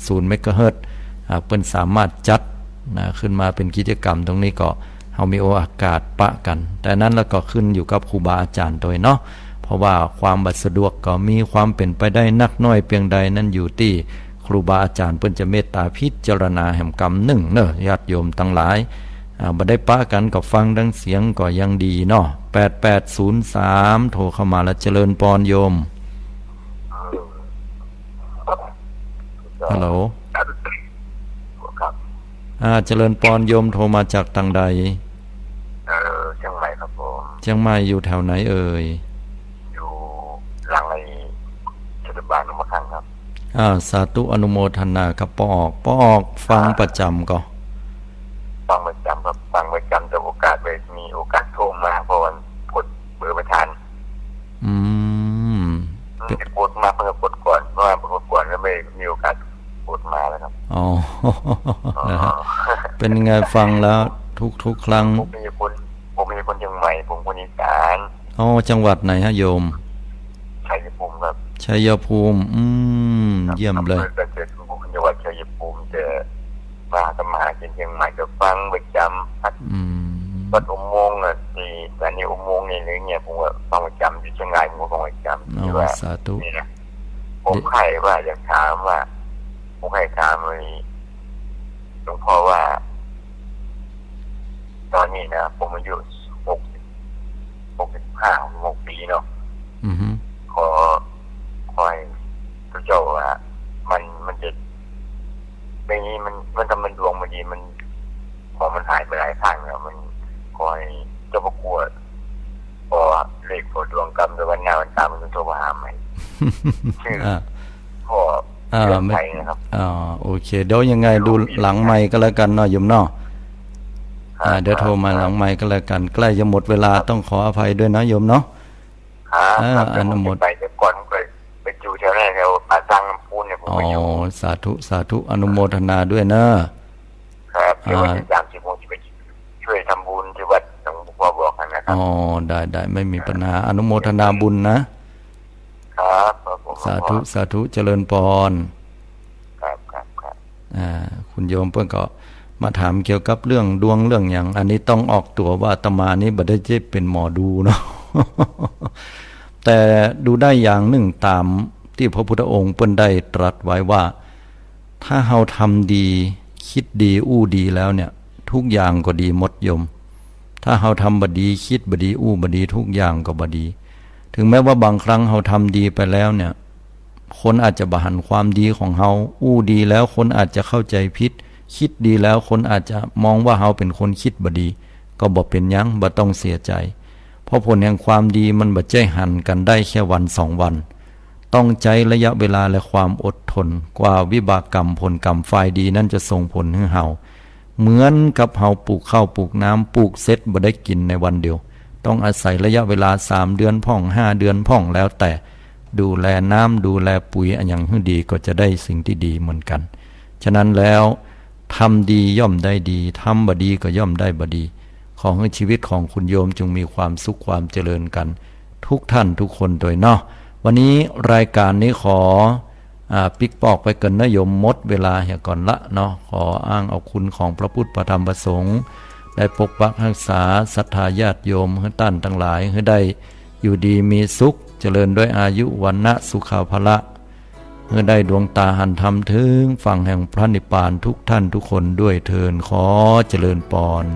ศูนย์เมกะเฮิรตซ์ อ่า เปิ้นสามารถจัดนะ ขึ้นมาเป๋นกิจกรรมตรงนี้ก็ เฮามีโอกาสปะกั๋น แต่นั้นแล้วก็ขึ้นอยู่กับครูบาอาจ๋ารย์ตวยเนาะ เพราะว่าความบ่สะดวกก็มี ความเป๋นไปได้นักน้อยเปียงใด นั้นอยู่ตี้ครูบาอาจ๋ารย์เปิ้นจะเมตตาพิจารณาแหมกำนึ่งเน่อ ญาติโยมตังหลาย อ่า บ่ได้ปะกั๋นก็ฟังดังเสียงก็ยังดีเนาะ แปดแปดศูนย์สาม โทรเข้ามาละ เจริญปอนโยม ฮัลโหล ครับ อ่า เจริญปอนโยม โทรมาจากตางใด เอ่อ เชียงใหม่ครับผม เชียงใหม่อยู่แถวไหนเอ่ย อยู่หลังไอ้เทศบาลหนองมะขั่งครับ อ่า สาธุอนุโมทนาครับ ป้อออก ป้อออกฟังประจ๋ำก่อ ฟังประจ๋ำครับ ฟังประจ๋ำ แต่โอกาสไม่มีโอกาสโทรมา เพราะว่ากดเบอร์ไม่ทัน อืม อืม จะกดมาเพื่อกดก่อน เพราะว่าเพื่อกดก่อนแล้วไม่มีโอกาสกดมาแล้วครับ อ๋อ อ๋อ นะฮะ เป๋นไงฟังแล้วทุกๆครั้ง ผมไม่ใช่คน ผมไม่ใช่คนเชียงใหม่ ผมคนอีสาน อ๋อ จังหวัดไหนฮะโยม ชัยภูมิครับ ชัยภูมิ อืม ครับ เยี่ยมเลย อำเภอเกษตรสมบูรณ์ จังหวัดชัยภูมิ แต่มาทำมาหากินเชียงใหม่ก็ฟังประจำ อืม วัดอุโมงค์อะ ที่สถานีอุโมงค์นี่หรือเนี่ย ผมก็ฟังประจำ อยู่เชียงรายผมก็ฟังประจำ อ๋อ ที่ว่า สาธุ นี่นะ ผมใคร่ว่าอยากถามว่า ผมใคร่ถามไอ้หลวงพ่อว่า ตอนนี้นะ ผมอายุหกสิบ หกสิบห้า หกปีเนาะ อือฮึ ขอ ขอให้พระเจ้าว่า มัน มันจะ ไม่นี้มัน มันทำมันดวงมันดี มัน ของมันหายไปหลายครั้งแล้ว มัน ขอให้เจ้าพระคุณ ขอเลข ขอดวงกรรม แต่วันหน้าวันตามันต้องโทรมาหาใหม่ ชื่อ อ่า พ่อ อ่า เดือน ไม่ ชัยนะครับ อ่า โอเค เดี๋ยวยังไงดูหลังไมค์ก็แล้วกันเนาะโยมเนาะ ครับ อ่า เดี๋ยวโทรมา ครับ หลังไมค์ก็แล้วกัน ใกล้จะหมดเวลา ครับ ต้องขออภัยด้วยนะโยมเนาะ ครับ อ่า ครับ เดี๋ยวผม อนุโมท จะไป เดี๋ยวก่อนไป ไปอยู่แถวนั้น แถวป่าซางน้ำพุเนี่ย ผม อ๋อ ไปอยู่ สาธุ สาธุ อนุโมทนาด้วยเนอะ ครับ เดี๋ยววันที่ อ่า สามสิบ ผมจะไปช่วยทำบุญที่วัดหลวงพ่อบอกนะครับ อ๋อ ได้ ได้ ไม่มีปัญหา อนุโมทนาบุญนะ ครับ ครับผม สาธุ สาธุ เจริญพร ครับ ครับ ครับ อ่า คุณโยมเปิ้นก็มาถามเกี่ยวกับเรื่องดวงเรื่องหยัง อันนี้ต้องออกตั๋วว่าอาตมานี่บ่ได้จะเป็นหมอดูเนาะ แต่ดูได้อย่างหนึ่งตามที่พระพุทธองค์เปิ้นได้ตรัสไว้ว่า ถ้าเฮาทำดี คิดดี อู้ดีแล้วเนี่ย ทุกอย่างก็ดีหมดโยม ถ้าเฮาทำบ่ดี คิดบ่ดี อู้บ่ดี ทุกอย่างก็บ่ดี ถึงแม้ว่าบางครั้งเฮาทำดีไปแล้วเนี่ย คนอาจจะบ่หันความดีของเฮา อู้ดีแล้วคนอาจจะเข้าใจผิด คิดดีแล้วคนอาจจะมองว่าเฮาเป็นคนคิดบ่ดี ก็บ่เป็นหยัง บ่ต้องเสียใจ เพราะผลแห่งความดีมันบ่ใจ้หันกันได้แค่วันสองวัน ต้องใจ๊ระยะเวลาและความอดทน กว่าวิบากกรรมผลกรรมฝ่ายดีนั้นจะส่งผลหื้อเฮา เหมือนกับเฮาปลูกข้าวปลูกน้ำ ปลูกเสร็จบ่ได้กินในวันเดียว ต้องอาศัยระยะเวลาสามเดือนพ่อง ห้าเดือนพ่อง แล้วแต่ ดูแลน้ำ ดูแลปุ๋ยอะหยังหื้อดีก็จะได้สิ่งที่ดีเหมือนกัน ฉะนั้นแล้ว ทำดีย่อมได้ดี ทำบ่ดีก็ย่อมได้บ่ดี ขอให้ชีวิตของคุณโยมจงมีความสุขความเจริญกัน ทุกท่านทุกคนโดยเนาะ วันนี้รายการนี้ขอ อ่า ปิ๊กปอกไปเกินนะโยม หมดเวลาเหียก่อนละเนาะ ขออ้างเอาคุณของพระพุทธพระธรรมพระสงฆ์ ได้ปกปักรักษาศรัทธาญาติโยม หื้อต้านตังหลาย หื้อได้อยู่ดีมีสุข เจริญด้วยอายุ วรรณะ สุขะ พละ หื้อได้ดวงต๋าหันธรรมเถิงฝั่งแห่งพระนิพพานทุกท่านทุกคนด้วยเทอญ ขอเจริญปอน